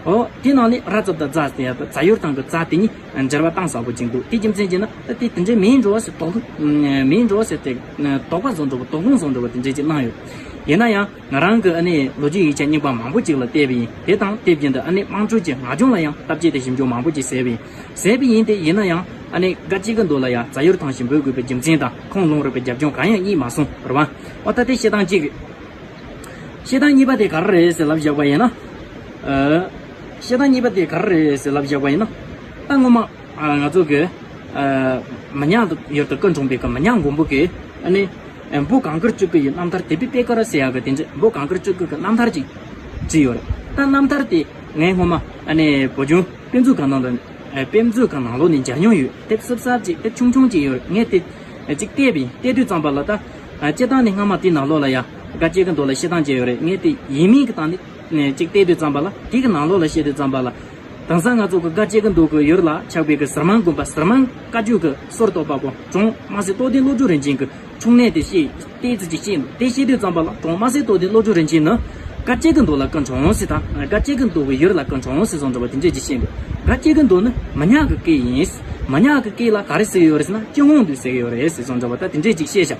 ཨོ་དེ་ནང་ནས་ར་ཙ་བཏགས་རྫ་ཟེར་ཡ་ད་རྫ་ཡུལ་ཐང་གི་རྫ་དེ་གཉིས་འབྱར་བ་གཏིང་ཟབ་པོ་ཅིག་འདུག་དེ་རྒྱུ་མཚན་གྱིས་ན་ད་དེ་དེ་འདྲའི་མིན་འགྲོ་ཟེར་དོགས་མིན་འགྲོ་ཟེར་ཏེ་དོགས་པ་བཟོ་འདྲ་བོ་དོགས་སློང་བཟོ་འདྲ་བོ་དེ་འདྲས་ཅིག་གནང་ཡོད། ཡིན་ན་ཡང་ང་རང་གི་ཨ་ནི་ལོ་རྒྱུས་ཡིག་ཆ་རྙིང་པ་མང་པོ་ཅིག་ལ་བལྟས་པ་ཡིན། དེ་དང་དེ་བཞིན་དུ་ཨ་ནི་དམངས་ཁྲོད་ཀྱི་ངག་རྒྱུན་ལ་ཡང་བརྟག་དཔྱད་དང་ཞིབ་འཇུག་མང་པོ་ཅིག་བྱས་པ་ཡིན། བྱས་པ་ཡིན་ཏེ་ཡིན་ན་ཡང་ཨ་ནི་སྒ་སྐྱེ་གི་འདུག་ལ་ཡང་རྫ་ཡུལ་ཐང་ཞེས་འབོད་དགོས་པའི་རྒྱུ་མཚན་དང་ཁུངས་ལུང་རིགས་པའི་རྒྱབ་ལྗོངས་གང་ཡང་རྙེད་མ་སོང་རེད་བ། འོ་ད་དེ་བཤད་སྟངས་གཅིག་རེད། བཤད་སྟངས་གཉིས་པ་དེ་ག་རེ་རེད་ཟེར་ལབ་བཞག་པ་ཡིན་ན། ཨ། བཤད་སྟངས་གཉིས་པ་དེ་ག་རེ་རེད་ཟེར་ལབ་བཞག་པ་ཡིན་ན། ད་སྔོན་མ་ཨ་ང་ཚོ་གི་ཨ་མི་ཉག་ཏུ་ཡུལ་དུ་སྐུ་འཁྲུངས་པའི་གི་མི་ཉག་མགོན་པོ་གི་ཨ་ནི་ཨ་འབོད་གངས་དཀར་སྤྱོད་དགུ་ཡི་རྣམ་ཐར་དེ་བི་པེ་ཀར་ཟེར་ཡག་གི་དེ་འདྲ་འབོད་གངས་དཀར་སྤྱོད་དགུ་གི་རྣམ་ཐར་ཅིག་བྲིས་ཡོད་རེད། ད་རྣམ་ཐར་དེ་ངས་སྔོན་མ་ཨ་ནི་བོད་ལྗོངས་དཔེ་མཛོད་ཁང་ནང་དུ་ཨ་དཔེ་མཛོད་ཁང་ནང་ལོགས་ནས་མཇལ་མྱོང་ཡོད། དེབ་སིབ་སིབ་ཅིག་དེབ་ཆུང་ཆུང་ཅིག་ཡོད་རེད། ངས་དེ་ཨ་ཅིག་བལྟས་པ་ཡིན། བལྟས་དུས་ཙམ་པ་ལ་ད་ཨ་སྤྱིར་བཏང་ནས་སྔ་མ་དེའི་ནང་ལོགས་ལ་ཡ་སྒ་སྐྱེ་གི་འདུག་ལ་བཤད་སྟངས་བྱས་ཡོད་རེད། ངས་དེ་ཡིན་མིན་གྱི་སྟེང་ནས་ཅིག་བལྟས་དུས་ཙམ་པ་ལ་དེ་གི་ནང་ལོགས་ལ་བཤད་དུས་ཙམ་པ་ལ། དེང་སང་ང་ཚོ་གི་སྒ་སྐྱེ་གི་འདུག་གི་ཡུལ་ལ་ཆགས་པའི་གི་ཟུར་མང་དགོན་པ། ཟུར་མང་བཀའ་བརྒྱུད་གི་སྲོལ་གཏོད་པ་པོ་གྲོང་དམར་སེར་རྟོགས་ལྡན་བློ་བཟང་རིན་ཆེན་གྱི་འཁྲུངས་གནས་དེ་བཤད་བལྟས་ཚུལ་ཅིག་བཤད་འདུག་དེ་བཤད་དུས་ཙམ་པ་ལ་གྲོང་དམར་སེར་རྟོགས་ལྡན་བློ་བཟང་རིན་ཆེན་ནི་སྒ་སྐྱེ་གི་འདུག་ལ་སྐུ་འཁྲུངས་ཟེར་དང་སྒ་སྐྱེ་གི་འདུག་གི་ཡུལ་ལ་སྐུ་འཁྲུངས་ཟེར་བཟོ་འདྲ་བ་དེ་འདྲས་ཅིག་བཤད་འདུག་སྒ་སྐྱེ་གི་འདུག་ནི་མི་ཉག་གི་སྐད་ཡིན། མི་ཉག་གི་སྐད་ལ་ག་རེ་ཟེར་གི་ཡོད་རེད་ཟེར་ན་ཅི་ཧོང་འདུག་ཟེར་གི་ཡོད་རེད་ཟེར་བཟོ་འདྲ་བ་ད་དེ་འདྲས་ཅིག་བཤད་བཞག་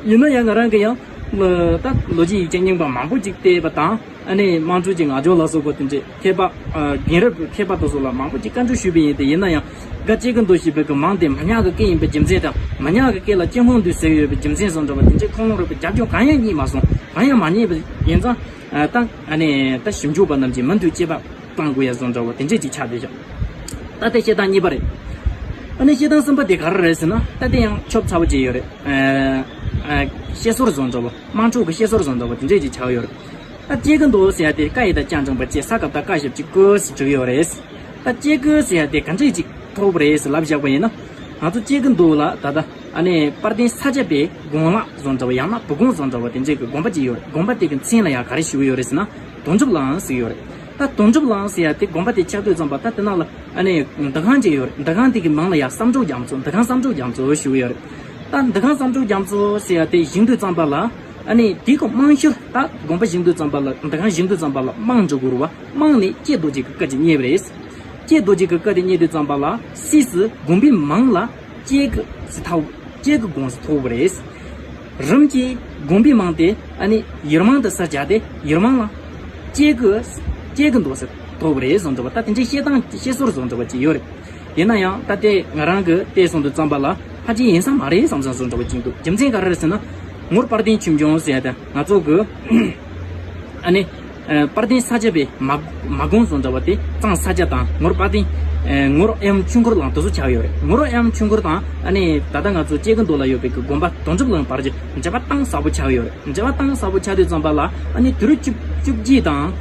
ཡིན་ན་ཡང་ང་རང་གི་ཡང་ད་ལོ་རྒྱུས་ཡིག་ཆ་རྙིང་པ་མང་པོ་ཅིག་བལྟས་པ་དང་། ཨ་ནི་དམངས་ཁྲོད་ཀྱི་ངག་སྦྱོར་ལ་སོགས་པ་དེ་འདྲས་མཁས་པ། ཨ་རྒན་རབས་ཀྱི་མཁས་པ་དེ་ཚོ་ལ་མང་པོ་ཅིག་བཀའ་འདྲི་ཞུས་པ་ཡིན་ཏེ། ཡིན་ན་ཡང་སྒ་སྐྱེ་གི་འདུག་ཞེས་པའི་གི་མིང་དེ་མི་ཉག་གི་སྐད་ཡིན་པའི་རྒྱུ་མཚན་དང་། མི་ཉག་གི་སྐད་ལ་ཅི་ཧོང་འདུག་ཟེར་གྱི་ཡོད་པའི་རྒྱུ་མཚན་སོགས་འདྲ་བ་དེ་འདྲས་ཁུངས་ལུང་རིགས་པའི་རྒྱབ་ལྗོངས་གང་ཡང་རྙེད་མ་སོང་། གང་ཡང་མ་རྙེད་པ་ཡིན་ཙང་། ཨ་ད་ཨ་ནི་ད་ཞིབ་འཇུག་པ་རྣམས་ཀྱིས་མུ་མཐུད་དཔྱད་པ་གཏང་དགོས་ཡ་བཟོ་འདྲ་བ་དེ་འདྲས་ཅིག་ཆགས་བསྡད་ཤག་ད་དེ་བཤད་སྟངས་གཉིས་པ་རེད། ཨ་ནི་བཤད་སྟངས་གསུམ་པ་དེ་ག་རེ་རེད་ཟེར་ན། ད་དེ་ཡང་ཆོབ་ཚ་བོ་ཅིག་ཡོད་རེད། ཨ་ཨ་བཤད་སྲོལ་བཟོ་འདྲ་བ། དམངས་ཁྲོད་ཀྱི་བཤད་སྲོལ་བཟོ་འདྲ་བ་དེ་འདྲས་ཅིག་ཆགས་ཡོད་རེད། ད་སྐྱེ་གི་འདུག་ཟེར་ཡ་དེ་ཀ་ཡི་ད་ཅ་འགྲེང་བུ་ཀྱེ་ས་ག་བཏགས་ཀ་ཞབས་ཀྱུ་ཀུ་ཟེར་བྲིས་ཡོད་རེད། ད་སྐྱེ་གི་ཟེར་ཡ་དེ་ག་འདྲས་ཅིག་ཐོགས་པ་རེད་ཟེར་ལབ་བཞག་པ་ཡིན་ན། ང་ཚོ་སྐྱེ་གི་འདུག་ལ་ད་ལྟ་ཨ་ནི་དཔལ་ལྡན་ས་སྐྱ་པའི་དགོན་ལག་བཟོ་འདྲ་བ། ཡང་ན་བུ་དགོན་བཟོ་འདྲ་བ་དེ་འདྲས་ཀྱི་དགོན་པ་ཅིག་ཡོད་རེད། དགོན་པ་དེ་གི་མཚན་ལ་ཡང་ག་རེ་ཞུ་གི་ཡོད་རེད་ཟེར་ན། དོན་གྲུབ་གླིང་ཟེར་ཡོད་རེད། ད་དོན་གྲུབ་གླིང་ཟེར་ཡ་དེ་དགོན་པ་དེ་ཆགས་དུས་ཙམ་པ་ད་དེ་ནང་ལ་ཨ་ནི་འདུ་ཁང་ཅིག་ཡོད་རེད། འདུ་ཁང་དེ་གི་མིང་ལ་ཡང་བསམ་གྲུབ་རྒྱ་མཚོ། འདུ་ཁང་བསམ་གྲུབ་རྒྱ་མཚོ་ཞུ་གི་ཡོད་རེད། ད་འདུ་ཁང་བསམ་གྲུབ་རྒྱ་མཚོ་ཟེར་ཡ་དེ་བཞེངས་དུས་ཙམ་པ་ལ་ཨ་ནི་དེ་གི་རྨང་གཞི་ད་དགོན་པ་བཞེངས་དུས་ཙམ་པ་ལ། འདུ་ཁང་བཞེངས་དུས་ཙམ་པ་ལ་རྨང་འཇོག་དགོས་རེད་བ། རྨང་ནས་ཀྱེ་རྡོ་རྗེ་གི་བཀའ་ཅིག་རྙེད་པ་རེད། ཀྱེ་རྡོ་རྗེ་གི་བཀའ་དེ་རྙེད་དུས་ཙམ་པ་ལ་སྲིད་ཟེར་དགོན་པའི་མིང་ལ་ཀྱེ་གི་ཟེར་ཐོགས། ཀྱེ་གི་དགོན་ཟེར་ཐོགས་པ་རེད། རིམ་གྱིས་དགོན་པའི་མིང་དེ་ཨ་ནི་ཡུལ་མིང་དུ་ས་སྦྱར་ཏེ་ཡུལ་མིང་ལ་ཀྱེ་གི་ཀྱེ་གི་མདོ་ཟེར་ཐོགས་པ་རེད་བཟོ་འདྲ་བ། ད་དེ་འདྲའི་བཤད་སྟངས་བཤད་སྲོལ་བཟོ་འདྲ་བ་ཅིག་ཡོད་རེད། ཡིན་ན་ཡང་ད་ལྟའི་ང་རང་གི་བལྟས་སོང་དུས་ཙམ་པ་ལ་ཕལ་ཆེར་ཡིན་ས་མ་རེད་བསམ་བསམ་བཟོ་འདྲ་བ་ཅིག་འདུག་རྒྱུ་མཚན་ག་རེ་རེད་ཟེར་ན། ངོར་དཔལ་ལྡན་ཆོས་འབྱུང་ཟེར་ཡ་དེ་ང་ཚོ་གི་ཨ་ནི། ཨ་དཔལ་ལྡན་ས་སྐྱ་པའི་མ་མ་དགོན་བཟོ་འདྲ་བ་དེ་གཙང་ས་སྐྱ་དང་ངོར་དཔལ་ལྡན། ཨ་ངོར་ཨེམ་ཆོས་འཁོར་གླིང་དེ་ཚོ་ཆགས་ཡོད་རེད། ངོར་ཨེམ་ཆོས་འཁོར་དང་ཨ་ནི་ད་ལྟ་ང་ཚོ་སྐྱེ་རྒུ་མདོ་ལ་ཡོད་པའི་གི་དགོན་པ་དོན་གྲུབ་གླིང་བར་གྱི་འབྲེལ་བ་གཏིང་ཟབ་པོ་ཆགས་ཡོད་རེད། འབྲེལ་བ་གཏིང་ཟབ་པོ་ཆགས་དུས་ཙམ་པ་ལ་ཨ་ནི་དུས་རབས་བཅུ་བཅུ་གཅིག་དང་།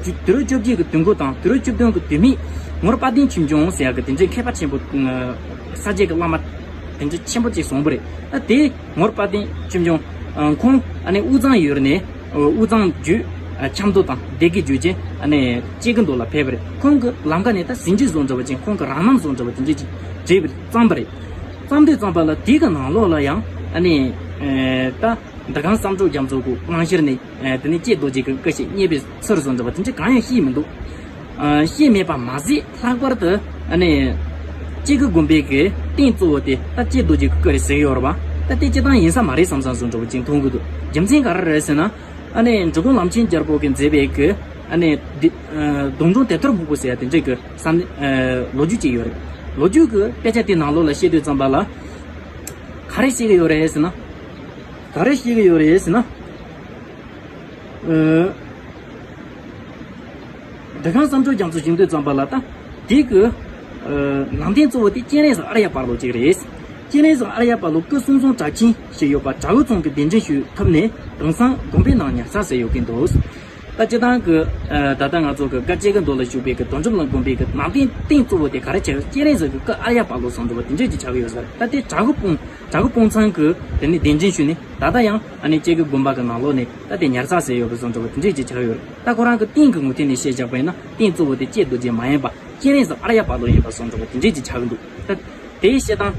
དུས་རབས་བཅོ་བརྒྱད་ཀྱི་དུས་འགོ་དང་དུས་རབས་བཅུ་བདུན་གྱི་དུས་མེད། ངོར་དཔལ་ལྡན་ཆོས་འབྱུང་ཟེར་ཡག་གི་དེ་འདྲའི་མཁས་པ་ཆེན་པོ། ས་སྐྱའི་གི་བླ་མ་དེ་འདྲའི་ཆེན་པོ་ཅིག་བྱུང་བ་རེད། ད་དེ་ངོར་དཔལ་ལྡན་ཆོས་འབྱུང་། ཁོང་ཨ་ནི་དབུས་གཙང་ཡུལ་ནས་དབུས་གཙང་བརྒྱུད། ཆབ་མདོ་དང་སྡེ་དགེ་བརྒྱུད་ཅིང་ཨ་ནི་སྐྱེ་རྒུ་མདོ་ལ་ཕེབས་པ་རེད། ཁོང་གི་ལམ་ཁ་ནས་ད་ཟིན་བྲིས་བཟོ་འདྲ་བ་ཅིག་ཁོང་གི་རང་རྣམ་བཟོ་འདྲ་བ་དེ་འདྲ་ཅིག་བྲིས་པ་རེད། བརྩམས་པ་རེད། བརྩམས་དུས་ཙམ་པ་ལ་དེ་གི་ནང་ལོགས་ལ་ཡང་ཨ་ནི་ད་འདུ་ཁང་བསམ་གྲུབ་རྒྱ་མཚོ་གི་རྨང་གཞིར་ནས་དེ་ནས་ཀྱེ་རྡོ་རྗེ་གི་བཀའ་ཞིག་རྙེད་པའི་ཚུལ་བཟོ་འདྲ་བ་དེ་འདྲ་གང་ཡང་བཤད་མི་འདུག་བཤད་མེད་པ་མ་ཟད་ལྷག་པར་དུ་ཨ་ནི་སྐྱེ་རྒུ་དགོན་པའི་གི་རྟེན་གཙོ་བོ་དེ་ད་ཀྱེ་རྡོ་རྗེ་གི་བཀའ་རེད་ཟེར་གི་ཡོད་རེད་པ། ད་དེ་སྤྱིར་བཏང་ཡིན་ས་མ་རེད་བསམ་བསམ་བཟོ་འདྲ་བོ་ཅིག་མཐོང་གི་འདུག་རྒྱུ་མཚན་ག་རེ་རེད་ཟེར་ན། ཨ་ནི་འབྲི་གུང་བླ་ཆེན་རྒྱལ་པོ་གིས་མཛད་པའི་གི་ཨ་ནི་འདི་གདུང་དྲུང་དེབ་ཐེར་སྨུག་པོ་ཟེར་ཡ་དེ་འདྲའི་གི་བསམ་ལོ་རྒྱུས་ཅིག་ཡོད་རེད། ལོ་རྒྱུས་གི་དཔེ་ཆ་དེ་ནང་ལོགས་ལ་བཤད་དུས་ཙམ་པ་ལ་ག་རེ་བཤད་གི་ཡོད་རེད་ཟེར་ན། ག་རེ་བཤད་གི་ཡོད་རེད་ཟེར་ན། ཨ། འདུ་ཁང་བསམ་གྲུབ་རྒྱ་མཚོ་བཞེངས་དུས་ཙམ་པ་ལ་ད་ དེ་གི་ཨ་ནང་རྟེན་གཙོ་བོ་དེ་སྤྱན་རས་གཟིགས་ཨཱརྱ་པཱ་ལོ་གཅིག་རེད། སྤྱན་རས་གཟིགས་ཨཱརྱ་པཱ་ལོ་སྐུ་གསུམ་གསུམ་གྲགས་ཅན་ཞིག་ཡོད་པ་བྲག་གི་རྫོང་གི་གདན་འདྲེན་ཞུས་ཐུབ་ནས་དེང་སང་དགོན་པའི་ནང་ཉར་ཚགས་བྱས་ཡོད་ཀྱི་འདུག་ད་སྤྱིར་བཏང་གི་ཨ་ད་ལྟ་ང་ཚོ་གི་སྐབས་སྐྱེ་རྒུ་མདོ་ལ་བཞུགས་པའི་གི་དོན་གྲུབ་ལ་དགོན་པའི་གི་ནང་རྟེན་རྟེན་གཙོ་བོ་དེ་ག་རེ་བྱས་ཡོད། སྤྱན་རས་གཟིགས་ཀྱི་སྐུ་ཨཱརྱ་པཱ་ལོ་གསུངས་འདུག་པ་དེ་འདྲས་ཅིག་ཆགས་ཀྱི་ཡོད་ས་རེད། ད་དེ་བྲག་གི་སྤུངས་བྲག་གི་སྤུངས་ཚང་གི་དེ་ནས་གདན་འདྲེན་ཞུས་ནས་ད་ལྟ་ཡང་ཨ་ནི་སྐྱེ་རྒུ་དགོན་པ་གི་ནང་ལོགས་ནས་ད་དེ་ཉར་ཚགས་བྱས་ཡོད་པ་གསུངས་འདུག་པ་དེ་འདྲས་ཅིག་ཆགས་ཀྱི་ཡོད་རེད། ད་ཁོ་རང་གི་རྟེན་གྱི་ངོས་ཐད་ནས་བཤད་བཞག་པ་ཡིན་ན་རྟེན་གཙོ་བོ་དེ་སྐྱེས་རྡོ་རྗེ་མ་ཡིན་པ་སྤྱན་རས་གཟིགས་ཨཱརྱ་པཱ་ལོ་ཡིན་པ་གསུངས་འདུག་པ་དེ་འདྲས་ཅིག་ཆགས་ཀྱི་འདུག་ད་དེའི་བཤད་སྟངས་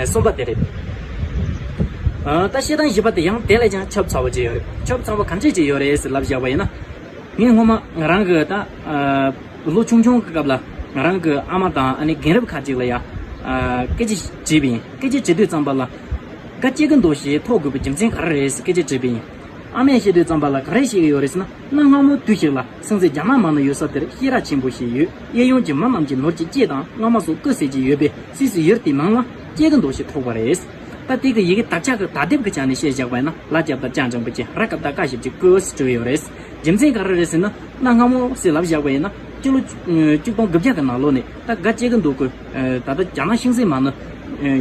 གསུམ་པ་དེ་རེད། ཨ་ད་བཤད་སྟངས་བཞི་པ་དེ་ཡང་དེ་ལས་ཀྱང་ཁྱབ་ཚ་བོ་ཅིག་ཡོད་རེད། ཁྱབ་ཚ་བོ་ག་འདྲས་ཅིག་ཡོད་རེད་ཟེར་ལབ་བཞག་པ་ཡིན་ན། ངས་སྔོན་མ་ང་རང་གི་ད་ཨ་ལོ་ཆུང་ཆུང་གི་སྐབས་ལ་ང་རང་གི་ཨ་མ་དང་ཨ་ནི་རྒན་རབས་ཁ་ཅིག་ལ་ཡ་ཨ་སྐད་ཆ་དྲིས་པ་ཡིན། སྐད་ཆ་དྲིས་དུས་ཙམ་པ་ལ་སྐབས་སྐྱེ་རྒུ་མདོ་ཞེས་ཐོགས་དགོས་པའི་རྒྱུ་མཚན་ག་རེ་རེད་ཟེར་སྐད་ཆ་དྲིས་པ་ཡིན། ཨ་མས་བཤད་དུས་ཙམ་པ་ལ་ག་རེ་བཤད་ཀྱི་ཡོད་རེད་ཟེར་ན། གནའ་སྔ་མོའི་དུས་ཤིག་ལ་སེམས་ཅན་རྒྱ་ནག་མ་ནུ་ཡོད་ས་དེར་ཤེས་རབ་ཆེན་པོ་ཞིག་ཡོད། གཡས་གཡོན་གྱི་མི་རྣམས་ཀྱིས་ནོར་གྱི་སྐྱེས་དང་རྔ་མ་སོགས་རྐུ་ཟེར་གྱི་ཡོད་པས་སུད་སི་ཡུལ་དེའི་མིང་ལ་སྐྱེ་རྒུ་མདོ་ཞེས་ཐོགས་པ་རེད། ད་དེ་གི་ཡི་གེ་དག་ཆ་གི་དག་དེབ་ཀྱི་ཆ་ནས་བཤད་བཞག་པ་ཡིན་ན་ལ་སྐྱབས་དང་སྐྱབས་མགོན་པོ་ཆེ་ར་སྐབས་དང་བཀའ་ཞབས་ཀྱི་སྐུ་ཟེར་བྲིས་ཡོད་རེད། རྒྱུ་མཚན་ག་རེ་རེད་ཟེར་ན། གནའ་སྔ་མོ་ཟེར་ལབ་བཞག་པ་ཡིན་ན་སྤྱི་ལོ་ཆིག་སྟོང་དགུ་བརྒྱ་གི་ནང་ལོགས་ནས་ད་སྐབས་སྐྱེ་རྒུ་མདོ་གི་ད་ལྟ་རྒྱ་ནག་ཤིང་བཟའི་མ་ནུ་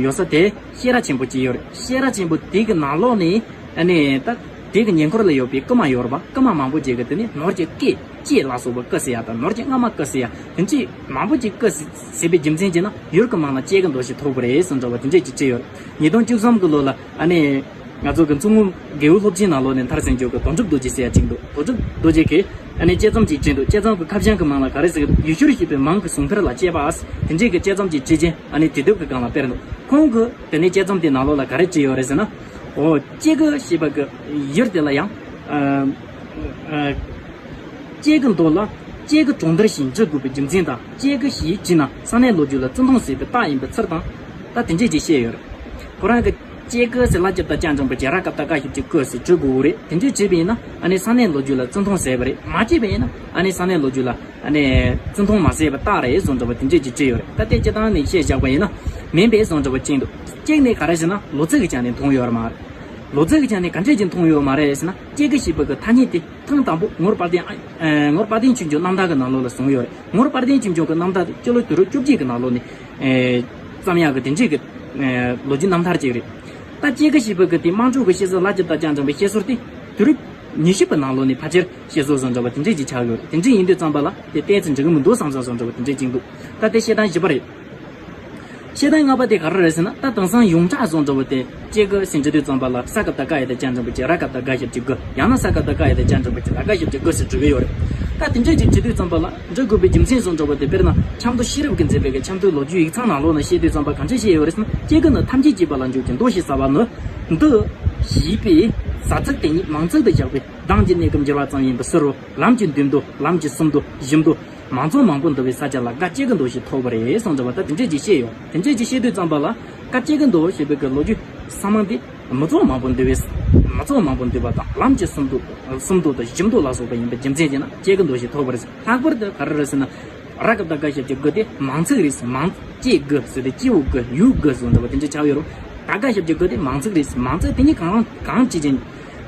ཡོད་ས་དེ་ཤེས་རབ་ཆེན་པོ་ཅིག་ཡོད་རེད། ཤེས་རབ་ཆེན་པོ་དེ་གི་ནང་ལོགས་ནས་ཨ་ནི་ད་དེ་གི་ཉེ་འཁོར་ལ་ཡོད་པའི་རྐུན་མ་ཡོད་རེད་པ། རྐུན་མ་མང་པོ་ཅིག་གིས་དེ་ནི་ནོར་གྱི་སྐེ་ལྕེ་ལ་སོགས་པ་རྐུ་ཟེར་ཡ་དང་ནོར་གྱི་རྔ་མ་རྐུ་ཟེར་ཡ་དེ་འདྲའི་མང་པོ་ཅིག་རྐུ་ཟེར་པའི་རྒྱུ་མཚན་གྱིས་ན་ཡུལ་གྱི་མིང་ལ་སྐྱེ་རྒུ་མདོ་ཞེས་ཐོགས་པ་རེད་གསུངས་འདྲ་བ་དེ་འདྲས་ཅིག་བྲིས་ཡོད་རེད། ཉིས་སྟོང་བཅུ་གསུམ་གི་ལོ་ལ་ཨ་ནི་ང་ཚོ་གི་མཚོ་སྔོན་རྒེད་འོག་སློབ་ཆེན་ནང་ལོགས་ནས་མཐར་ཕྱིན་རྒྱུ་གི་དོན་གྲུབ་རྡོ་རྗེ་ཟེར་ཡ་ཅིག་འདུག་དོན་གྲུབ་རྡོ་རྗེ་གིས་ཨ་ནི་དཔྱད་རྩོམ་ཅིག་བྲིས་འདུག་དཔྱད་རྩོམ་གྱི་ཁ་བྱང་གི་མིང་ལ་ག་རེ་ཟེར་གི་འདུག་ཡུལ་ཤུལ་ཞེས་པའི་མིང་གི་ཟུང་འཕེལ་ལ་དཔྱད་པ། དེ་འདྲས་ཀྱི་དཔྱད་རྩོམ་ཅིག་བྲིས་རྗེས་ཨ་ནི་དེ་དུས་ཀྱི་སྒང་ལ་སྤེལ་འདུག་ཁོང་གིས་དེ་ནས་དཔྱད་རྩོམ་དེ་ནང་ལོགས་ལ་ག་རེ་བྲིས་ཡོད་རེད་ཟེར་ན། འོ་སྐྱེ་རྒུ་ཞེས་པ་གི་ཡུལ་དེ་ལ་ཡང་ཨ་ཨ་སྐྱེ་རྒུ་མདོ་ལ་སྐྱེ་རྒུ་གྲོང་རྡལ་ཞེས་འབྲི་དགོས་པའི་རྒྱུ་མཚན་དང་སྐྱེ་རྒུ་ཞེས་བྲིས་ན་ས་གནས་ལོ་རྒྱུས་ལ་བརྩི་མཐོང་ཟད་པའི་རྟགས་ཡིན་པའི་ཚུལ་དང་། ད་དེ་འདྲས་ཅིག་བཤད་ཡོད་རེད། ཁོ་རང་གི་སྐྱེ་རྒུ་ཟེར་ལ་སྐྱབས་དང་སྐྱབས་མགོན་པོ་ཆེ་ར་སྐབས་དང་བཀའ་ཞབས་ཀྱི་རྒུ་ཟེར་འབྲི་དགོས་རེད། དེ་འདྲས་བྲིས་པ་ཡིན་ན་ཨ་ནི་ས་གནས་ལོ་རྒྱུས་ལ་བརྩི་མཐོང་ཟད་པ་རེད། མ་བྲིས་པ་ཡིན་ན་ཨ་ནི་ས་གནས་ལོ་རྒྱུས་ལ་ཨ་ནི་བརྩི་མཐོང་མ་ཟད་པ་རྟགས་རེད་གསུངས་འདྲ་བ་དེ་འདྲས་ཅིག་བྲིས་ཡོད་རེད། ད་ལྟའི་སྤྱིར་བཏང་ནས་བཤད་བཞག་པ་ཡིན་ན་མིན་པས་གསུངས་འདྲ་བ་གཅིག་འདུག་གཅིག་ནས་ག་རེ་ཟེར་ན་ལོ་ཚིགས་ཀྱི་ཆ་ནས་མཐོང་ཡོད་མ་རེད། ལོ་ཚིགས་ཀྱི་ཆ་ནས་ག་འདྲས་ཅིག་མཐོང་ཡོད་མ་རེད་ཟེར་ན་སྐྱེ་རྒུ་ཞེས་པ་གི་ཐ་སྙད་དེ་ཐེངས་དང་པོ་ངོར་དཔལ་ལྡན་ཨ་ངོར་དཔལ་ལྡན་ཆོས་འབྱུང་རྣམ་ཐར་གྱི་ནང་ལོགས་ལ་བྱུང་ཡོད་རེད། ངོར་དཔལ་ལྡན་ཆོས་འབྱུང་གི་རྣམ་ཐར་དེ་སྤྱི་ལོ་དུས་རབས་བཅོ་བརྒྱད་ཀྱི་ནང་ལོགས་ནས་ཨེ་བརྩམས་ཡག་གི་དེ་འདྲས་ཀྱི་ཨེ་ལོ་རྒྱུས་རྣམ་ཐར་ཅིག་རེད། ད་སྐྱེ་རྒུ་ཞེས་པ་གི་དེ་དམངས་ཁྲོད་ཀྱི་བཤད་སྲོལ་ལ་སྐྱབས་དང་སྐྱབས་མགོན་པོའི་བཤད་སྲོལ་དེ་དུས་རབས་ཉི་ཤུ་པའི་ནང་ལོགས་ནས་ཕལ་ཆེར་བཤད་སྲོལ་བཟོ་འདྲ་བ་དེ་འདྲས་ཅིག་ཆགས་ཡོད་རེད། དེ་འདྲས་ཡིན་དུས་ཙམ་པ་ལ་དེ་ཏོག་ཙམ་འགྲིག་གི་མི་འདུག་བསམ་བསམ་བཟོ་འདྲ་བ་དེ་འདྲས་ཅིག་འདུག་ད་དེ་བཤད་སྟངས་བཞི་པ་རེད། བཤད་སྟངས་ལྔ་པ་དེ་ག་རེ་རེད་ཟེར་ན། ད་དེང་སང་ཡོངས་གྲགས་བཟོ་འདྲ་བ་དེ་སྐྱེ་རྒུ་ཟེར་འབྲི་དུས་ཙམ་པ་ལ་ས་སྐབས་དང་ཀ་ཡ་བཏགས་སྐྱ་འགྲེང་བུ་སྐྱེ། ར་སྐབས་དང་དགའ་ཞབས་ཀྱུ་རྒུ། ཡང་ན་ས་སྐབས་དང་ཀ་ཡ་བཏགས་སྐྱ་འགྲེང་བུ་སྐྱེ་ར་དགའ་ཞབས་ཀྱུ་རྒུ་ཟེར་འབྲི་གི་ཡོད་རེད། ད་དེ་འདྲ་ཅིག་བྲིས་དུས་ཙམ་པ་ལ་འབྲི་དགོས་པའི་རྒྱུ་མཚན་བཟོ་འདྲ་བ་དེ་དཔེར་ན་ཆབ་མདོ་ཤེས་རབ་ཀྱིས་མཛད་པའི་གི་ཆབ་མདོའི་ལོ་རྒྱུས་ཡིག་ཚང་ནང་ལོགས་ན་བཤད་དུས་ཙམ་པ་གང་འདྲ་བཤད་ཡོད་རེད་ཟེར་ན། སྐྱེ་རྒུ་ནི་ཐམས་ཅད་སྐྱེས་པ་ལ་འཇུག་ཅིང་མདོ་ཞེས་བྱ་བ་ནི། འདི་ཞེས་པའི་ས་ཚིགས་དེ་ཉིད་མིང་ཚིག་ཏུ་བཞག་པས་གདངས་ཀྱི་གནས་སྐབས་འགྱུར་བ་ཙམ་ཡིན་པའི་ཕྱིར་རོ། ལམ་གྱི་མདུན་མདོ། ལམ་གྱི་གསུམ་མདོ། བཞི་མདོ། མང་ཚོགས་མང་པོ་འདུ་བའི་ས་ཆ་ལ་སྐབས་སྐྱེ་རྒུ་མདོ་ཞེས་ཐོགས་པ་རེད་གསུངས་འདྲ་བ་ད་དེ་འདྲས་ཅིག་བཤད་ཡོད། དེ་འདྲས་ཅིག་བཤད་དུས་ཙམ་པ་ལ་སྐབས་སྐྱེ་རྒུ་མདོ་ཞེས་པའི་གི་ལོ་རྒྱུས་ས་མིང་དེ་མི་ཚོགས་མང་པོ་འདུ་བའི་མི་ཚོགས་མང་པོ་འདུ་བ་དང་ལམ་གྱི་གསུམ་མདོ། གསུམ་མདོ་དང་བཞི་མདོ་ལ་སོགས་པ་ཡིན་པའི་རྒྱུ་མཚན་གྱིས་ན་སྐྱེ་རྒུ་མདོ་ཞེས་ཐོགས་པ་རེད། ལྷག་པར་དུ་ག་རེ་རེད་ཟེར་ན། ར་སྐབས་དང་དགའ་ཞབས་ཀྱུ་རྒུ་དེ་མིང་ཚིག་རེད། མིང་སྐྱེ་རྒུ་ཟེར་ཏེ་སྐྱེ་བོ་རྒུ་ཡུལ་རྒུ་ཟེར་འདྲ་བ་དེ་འདྲས་ཆགས་ཡོད་རུང་། ད་དགའ་ཞབས་ཀྱུ་རྒུ་དེ་མིང་ཚིག་རེད། མིང་ཚིག་དེ་གཉིས་གང་རུང་གང་ཅི་ཅིན་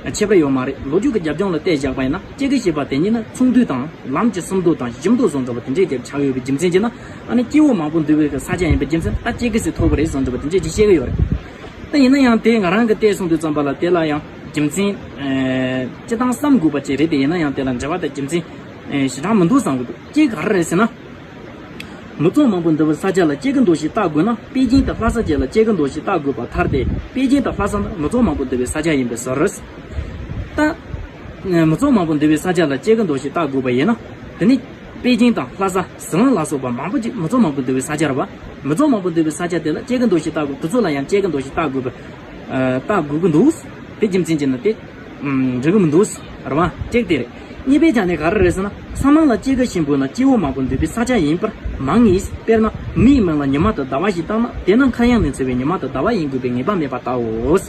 ཁྱད་པར་ཡོད་མ་རེད། ལོ་རྒྱུས་ཀྱི་རྒྱབ་ལྗོངས་ལ་བལྟས་བཞག་པ་ཡིན་ན་སྐྱེ་རྒུ་ཞེས་པ་དེ་ཉིད་ནི་ཚོགས་འདུ་དང་ལམ་གྱི་གསུམ་མདོ་དང་བཞི་མདོ་སོགས་འདྲ་བ་དེ་འདྲས་དེར་ཆགས་ཡོད་པའི་རྒྱུ་མཚན་གྱིས་ན། ཨ་ནི་སྐྱེ་བོ་མང་པོ་འདུ་བའི་གི་ས་ཆ་ཡིན་པའི་རྒྱུ་མཚན་ད་སྐྱེ་རྒུ་ཟེར་ཐོགས་པ་རེད་གསུངས་འདྲ་བ་དེ་འདྲས་ཅིག་བཤད་ཀྱི་ཡོད་རེད། ད་ཡིན་ན་ཡང་དེ་ང་རང་གི་བལྟས་སོང་དུས་ཙམ་པ་ལ་དེ་ལ་ཡང་རྒྱུ་མཚན་ཨེ་སྤྱིར་བཏང་བསམ་དགོས་པ་ཅིག་རེད་དེ། ཡིན་ན་ཡང་དེ་ལ་འབྲེལ་བ་དང་རྒྱུ་མཚན་ཨེ་ཞེ་དྲག་མི་འདུག་བསམ་གྱི་འདུག་གཅིག་ག་རེ་རེད་ཟེར་ན། མི་ཚོགས་མང་པོ་འདུ་བའི་ས་ཆ་ལ་སྐྱེ་རྒུ་མདོ་ཞེས་བཏགས་དགོས་ན་པེ་ཅིང་དང་ལྷ་ས་བཅས་ལ་སྐྱེ་རྒུ་མདོ་ཞེས་བཏགས་དགོས་པར་ཐལ་ཏེ། པེ་ཅིང་དང་ལྷ་ས་ནི་མི་ཚོགས་མང་པོ་འདུ་བའི་ས་ཆ་ཡིན་པའི་ཕྱིར། ད་མི་ཚོགས་མང་པོ་འདུ་བའི་ས་ཆ་ལ་སྐྱེ་རྒུ་མདོ་ཞེས་བཏགས་དགོས་པ་ཡིན་ན། དེ་ནི་པེ་ཅིང་དང་ལྷ་ས། ཟི་ལིང་ལ་སོགས་པ་མང་པོ་ཅིག་མི་ཚོགས་མང་པོ་འདུ་བའི་ས་ཆ་རེད་བ། མི་ཚོགས་མང་པོ་འདུ་བའི་ས་ཆ་དེ་ལ་སྐྱེ་རྒུ་མདོ་ཞེས་བཏགས་དགོས། དེ་ཚོ་ལ་ཡང་སྐྱེ་རྒུ་མདོ་ཞེས་བཏགས་དགོས་པ་ཨ་བཏགས་དགོས་ཀྱི་འདུག་དེ་རྒྱུ་མཚན་གྱིས་ན་དེ་འགྲིག་གི་མི་འདུག་རེད་བ། གཅིག་དེ་རེད། གཉིས་པའི་ཆ་ནས་ག་རེ་རེད་ཟེར་ན། ས་མིང་ལ་སྐྱེ་རྒུ་ཞེས་འབོད་ན་སྐྱེ་བོ་མང་པོ་འདུ་བའི་ས་ཆ་ཡིན་པར་མང་ངེས། དཔེར་ན་མིའི་མིང་ལ་ཉི་མ་དང་ཟླ་བ་ཞེས་བཏགས་ན་དེ་ནི་མཁའ་དབྱིངས་ནས་མཆེད་པའི་ཉི་མ་དང་ཟླ་བ་ཡིན་དགོས་པའི་ངེས་པ་མེད་པར་བལྟའོ།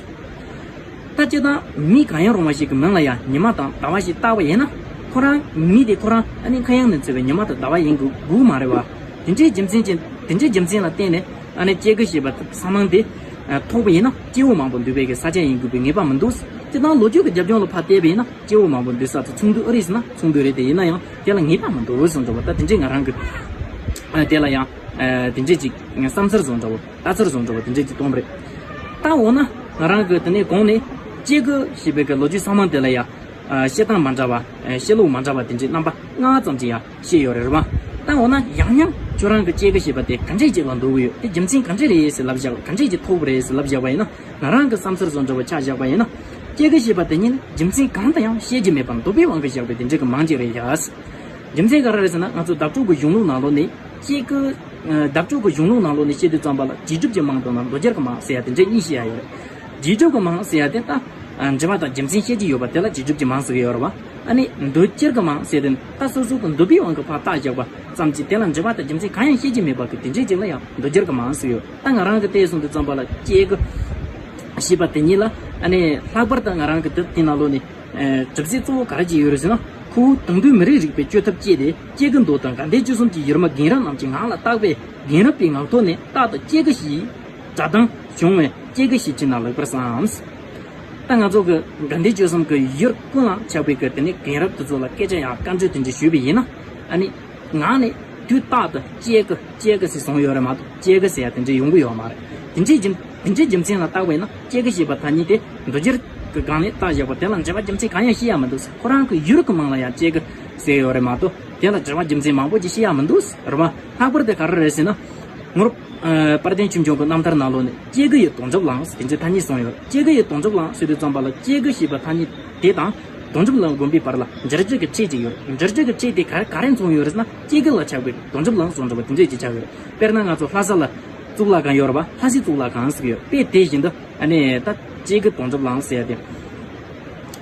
ད་སྤྱིར་བཏང་མི་གང་ཡང་རུང་བ་ཞིག་གི་མིང་ལ་ཡང་ཉི་མ་དང་ཟླ་བ་ཞིག་བཏགས་པ་ཡིན་ན། ཁོ་རང་མི་དེ་ཁོ་རང་ཨ་ནི་མཁའ་དབྱིངས་ནས་མཆེད་པའི་ཉི་མ་དང་ཟླ་བ་ཡིན་དགོས་དགོས་མ་རེད་བ། དེ་འདྲའི་རྒྱུ་མཚན་ཅན་དེ་འདྲའི་རྒྱུ་མཚན་ལ་བརྟེན་ནས་ཨ་ནི་སྐྱེ་རྒུ་ཞེས་པ་ས་མིང་དེ་ཐོགས་པ་ཡིན་ན་སྐྱེ་བོ་མང་པོ་འདུ་བའི་གི་ས་ཆ་ཡིན་དགོས་པའི་ངེས་པ་མི་འདུག་སྤྱིར་བཏང་ལོ་རྒྱུས་ཀྱི་རྒྱབ་ལྗོངས་ལ་ཕར་བལྟས་པ་ཡིན་ན་སྐྱེ་བོ་མང་པོ་འདུ་ས་དེ་ཚོགས་འདུ་ཨེ་རེད་ཟེར་ན་ཚོགས་འདུ་རེད་དེ། ཡིན་ན་ཡང་དེ་ལ་ངེས་པ་མི་འདུག་གསུངས་འདུག་བ། ད་དེ་འདྲའི་ང་རང་གི་ དེ་ལ་ཡང་དེ་འདྲས་ཅིག་བསམ་ཚུལ་བཟོ་འདྲ་བོ། ལྟ་ཚུལ་བཟོ་འདྲ་བོ་དེ་འདྲས་ཅིག་གཏོང་བ་རེད། ད་འོ་ན་ང་རང་གི་དེ་ནས་གོང་ནས་སྐྱེ་དགུ་ཞེས་པའི་གི་ལོ་རྒྱུས་སྲང་མ་དེ་ལ་ཡང་བཤད་སྟངས་མ་འདྲ་བ། བཤད་ལུགས་མ་འདྲ་བ་དེ་འདྲས་རྣམ་པ་ལྔ་ཙམ་ཅིག་ཡང་བཤད་ཡོད་རེད་བ། ད་འོ་ན་ཡང་ཡང་ཁྱོད་རང་གི་སྐྱེ་དགུ་ཞེས་པ་དེ་ག་འདྲས་ཅིག་ལ་འདོད་གི་ཡོད། དེ་རྒྱུ་མཚན་ག་འདྲས་རེད་ཟེར་ལབ་བཞག་ག་འདྲས་ཅིག་ཐོབ་རེད་ཟེར་ལབ་བཞག་པ་ཡིན་ན། ང་རང་གི་བསམ་ཚུལ་བཟོ་འདྲ་བོ་ཆ་བཞག་པ་ཡིན་ན། སྐྱེ་དགུ་ཞེས་པ་དེ་ཉིད་རྒྱུ་མཚན་གང་དང་ཡང་བཤད་རྒྱུ་མེད་པར་འདོད་པའི་དབང་གིས་བཞག་པའི་དེ་འདྲ་གི་མང་ཅིག་རེད་ཤག་རྒྱུ་མཚན་ག་རེ་རེད་ཟེར་ན། ང་ཚོ་བརྡ་སྤྲོད་ཀྱི་གཞུང་ལུགས་ནང་ལོགས་ནས་སྐྱེ་དགུ། བརྡ་སྤྲོད་ཀྱི་གཞུང་ལུགས་ནང་ལོགས་ནས་བཤད་དུས་ཙམ་པ་ལ་རྗེས་གྲུབ་ཀྱི་མང་དང་ན་མདོ་སྒྱུར་གྱི་མང་ཟེར་ཡ་དེ་འདྲ་གཉིས་བཤད་ཡ་ཡོད་རེད། རྗེས་གྲུབ་ཀྱི་མང་ཟེར་ཡ་དེ་ད། འབྲེལ་བ་དང་རྒྱུ་མཚན་བཤད་ཀྱི་ཡོད་པ་དེ་ལ་རྗེས་གྲུབ་ཀྱི་མང་ཟེར་གྱི་ཡོད་རེད་བ། ཨ་ནི་མདོ་སྒྱུར་གྱི་མང་ཟེར་དེ་ད་སོ་སོ་གི་འདོད་པའི་དབང་གིས་ཕར་བཏགས་བཞག་པ་ཙམ་གྱིས་དེ་ལ་འབྲེལ་བ་དང་རྒྱུ་མཚན་གང་ཡང་བཤད་ཀྱི་མེད་པ་གི་དེ་འདྲའི་ཅིག་ལ་ཡང་མདོ་སྒྱུར་གྱི་མང་ཟེར་ཡོད། ད་ང་རང་གི་བལྟས་སོང་དུས་ཙམ་པ་ལ་སྐྱེ་དགུ་ཞེས་པ་དེ་ཉིད་ལ། ཨ་ནི་ལྷག་པར་དུ་ང་རང་གི་དེབ་དེ་ནང་ལོགས་ནས། ཨེ། གྲུབ་ཚུལ་གཙོ་བོ་ག་རེ་ཅིག་ཡོད་རེད་ཟེར་ན། ཁོ་བོ་དེང་དུས་མི་རིགས་རིག་པའི་བཅོས་ཐབས་སྤྱད་དེ་སྐྱེ་དགུ་མདོ་དང་དགའ་ལྡན་སྤྱོད་གསུམ་གྱི་ཡུལ་མི་རྒན་རབས་རྣམས་ཀྱི་ངག་ལ་བརྟགས་པས་རྒན་རབས་པའི་ངག་ཐོག་ནས་རྟག་ཏུ་སྐྱེ་དགུ་ཞེས་སྒྲ་གདངས་བྱུང་བས་སྐྱེ་དགུ་ཞེས་བྲིས་ན་ལེགས་པར་བསམ། ད་ང་ཚོ་གི་དགའ་ལྡན་སྤྱོད་གསུམ་གྱི་ཡུལ་ཀུན་ལ་ཆགས་པའི་གི་དེ་ནས་རྒན་རབས་དེ་ཚོ་ལ་སྐད་ཆ་ཡང་བཀའ་འདྲི་དེ་འདྲ་ཞུས་པ་ཡིན་ན། ཨ་ནི། ངག་ནས་དུས་རྟག་ཏུ་སྐྱེ་དགུ་སྐྱེ་དགུ་ཟེར་གསུངས་ཡོད་རེད་མ་གཏོགས་སྐྱེ་དགུ་ཟེར་ཡ་དེ་འདྲ་ཡོང་གི་ཡོད་མ་རེད། དེ་འདྲའི་རྒྱུ་དེ་འདྲའི་རྒྱུ་མཚན་ལ་བརྟགས་པ་ཡིན་ན་སྐྱེ་དགུ་ཞེས་པ་ཐ་སྙད་དེ་མདོ་སྒྱུར་གྱི་སྒང་ནས་བཏགས་བཞག་པ་དེ་ལ་འབྲེལ་བ་རྒྱུ་མཚན་གང་ཡང་བཤད་ཡ་མི་འདུག་ཟེར། ཁོ་རང་གི་ཡུལ་གྱི་མིང་ལ་ཡང་སྐྱེ་དགུ་ཟེར་ཡོད་རེད་མ་གཏོགས་དེ་ལ་འབྲེལ་བ་རྒྱུ་མཚན་མང་པོ་ཅིག་བཤད་ཡ་མི་འདུག་ཟེར་བ། ལྷག་པར་དུ་ག་རེ་རེད་ཟེར་ན། ངོར། ཨ། དཔལ་ལྡན་ཆོས་འབྱུང་གི་རྣམ་ཐར་ནང་ལོགས་ནས་སྐྱེ་དགུ་ཡི་དོན་གྲུབ་ལའང་ཟེར་དེ་འདྲའི་ཐ་སྙད་གསུངས་ཡོད། སྐྱེ་དགུ་ཡི་དོན་གྲུབ་ལའང་ཟེར་དུས་ཙམ་པ་ལ་སྐྱེ་དགུ་ཞེས་པ་ཐ་སྙད་དེ་དང་དོན་གྲུབ་ལ་དགོན་པའི་བར་ལ་འབྱོར་བྱེད་ཀྱི་ཕྲད་ཅིག་ཡོད། འབྱོར་བྱེད་ཀྱི་ཕྲད་དེ་ག་ག་རེ་མཚོན་ཡོད་རེད་ཟེར་ན། སྐྱེ་དགུ་ལ་ཆགས་པའི་དོན་གྲུབ་ལའང་གསུངས་འདྲ་བ་དེ་འདྲས་ཅིག་ཆགས་ཡོད། དཔེར་ན་ང་ཚོ་ལྷ་ས་ལ་གཙུག་ལག་ཁང་ཡོད་རེད་བ། ལྷ་སའི་གཙུག་ལག་ཁང་ཟེར་གྱི་ཡོད། དཔེ་དེ་བཞིན་དུ་ཨ་ནི་ད་སྐྱེ་དགུ་དོན་གྲུབ་ལའང་ཟེར་ཡ་དེ།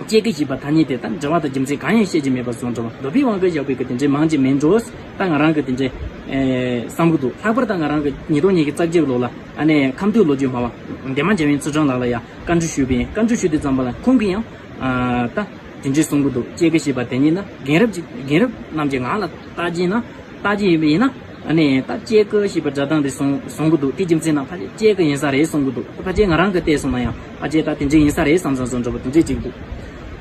སྐྱེ་དགུ་ཞེས་པ་ཐ་སྙད་དེ་ད་འབྲེལ་བ་དང་རྒྱུ་མཚན་གང་ཡང་བཤད་ཀྱི་མེད་པ་བཟོ་འདྲ་བ། འདོད་པའི་དབང་གིས་བཞག་པའི་གི་དེ་འདྲའི་མང་ཅིག་མིན་འགྲོ། ད་ང་རང་གི་དེ་འདྲའི་ཨེ་བསམ་གི་འདུག་ལྷག་པར་ད་ང་རང་གི་ཉིས་སྟོང་ཉི་ཤུ་རྩ་གཅིག་ལོ་ལ་ཨ་ནི་ཁམས་སྟོད་ལོ་རྒྱུས་སྨྲ་བ་འདན་མ་འཇམ་དབྱངས་ཚུལ་ཁྲིམས་ལགས་ལ་ཡང་བཀའ་འདྲི་ཞུས་པ་ཡིན། བཀའ་འདྲི་ཞུས་དུས་ཙམ་པ་ལ་ཁོང་གིས་ཡང་ཨ་ད་དེ་འདྲའི་གསུང་གི་འདུག་སྐྱེ་དགུ་ཞེས་པ་དེ་ཉིད་ནི་རྒན་རབས་ཀྱི་རྒན་རབས་རྣམས་ཀྱི་ངག་ལ་བརྟག་ཅིང་ན། བརྟག་ཅིང་ཡིན་པ་ཡིན་ན། ཨ་ནི་ད་སྐྱེ་དགུ་ཞེས་པའི་སྒྲ་གདངས་དེ་གསུང་གསུང་གི་འདུག་དེ་རྒྱུ་མཚན་ན་ཕལ་ཆེར་སྐྱེ་དགུ་ཡིན་ས་རེད་གསུང་གི་འདུག་ཕལ་ཆེར་ང་རང་གི་བལྟས་སོང་ན་ཡང་ཕལ་ཆེར་ད་དེ་འདྲ་ཡིན་ས་རེད་བསམ་བསམ་བཟོ་འདྲ་བོ་དེ་འདྲས་ཅིག་འདུག་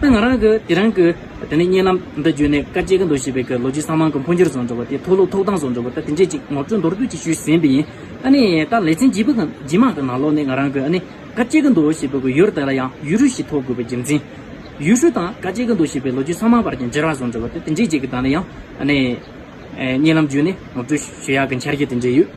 ད་ང་རང་གི་དེ་རིང་གི་དེ་ནས་བརྙན་ལམ་འདི་བརྒྱུད་ནས་བཀའ་སྐྱེ་དགུ་མདོ་ཞེས་པའི་གི་ལོ་རྒྱུས་ཚང་མ་གི་འཕོ་འགྱུར་བཟོ་འདྲ་བོ་དེ། མཐོ་ལོ་ཐོག་དང་བཟོ་འདྲ་བོ་ད་དེ་འདྲས་ཅིག་ངོ་སྤྲོད་མདོར་བསྡུས་ཅིག་ཞུས་ཟིན་པ་ཡིན། ཨ་ནི་ད་ལེ་ཚན་རྗེས་མ་གི་རྗེས་མ་གི་ནང་ལོགས་ནས་ང་རང་གི་ཨ་ནི་བཀའ་སྐྱེ་དགུ་མདོ་ཞེས་པའི་གི་ཡུལ་དེ་ལ་ཡང་ཡུལ་སྲོལ་ཞིག་ཐོབ་དགོས་པའི་རྒྱུ་མཚན། ཡུལ་སྲོལ་དང་བཀའ་སྐྱེ་དགུ་མདོ་ཞེས་པའི་ལོ་རྒྱུས་ཚང་མ་བར་གྱི་འབྲེལ་བ་བཟོ་འདྲ་བོ་དེ་དེ་འདྲས་ཅིག་གི་སྟེང་ནས་ཡང་ཨ་ནི་བརྙན་ལམ་བརྒྱུད་ནས་ངོ་སྤྲོད་ཞུ་ཡག་གི་འཆར་གཞི་དེ་འདྲས་ཡོད།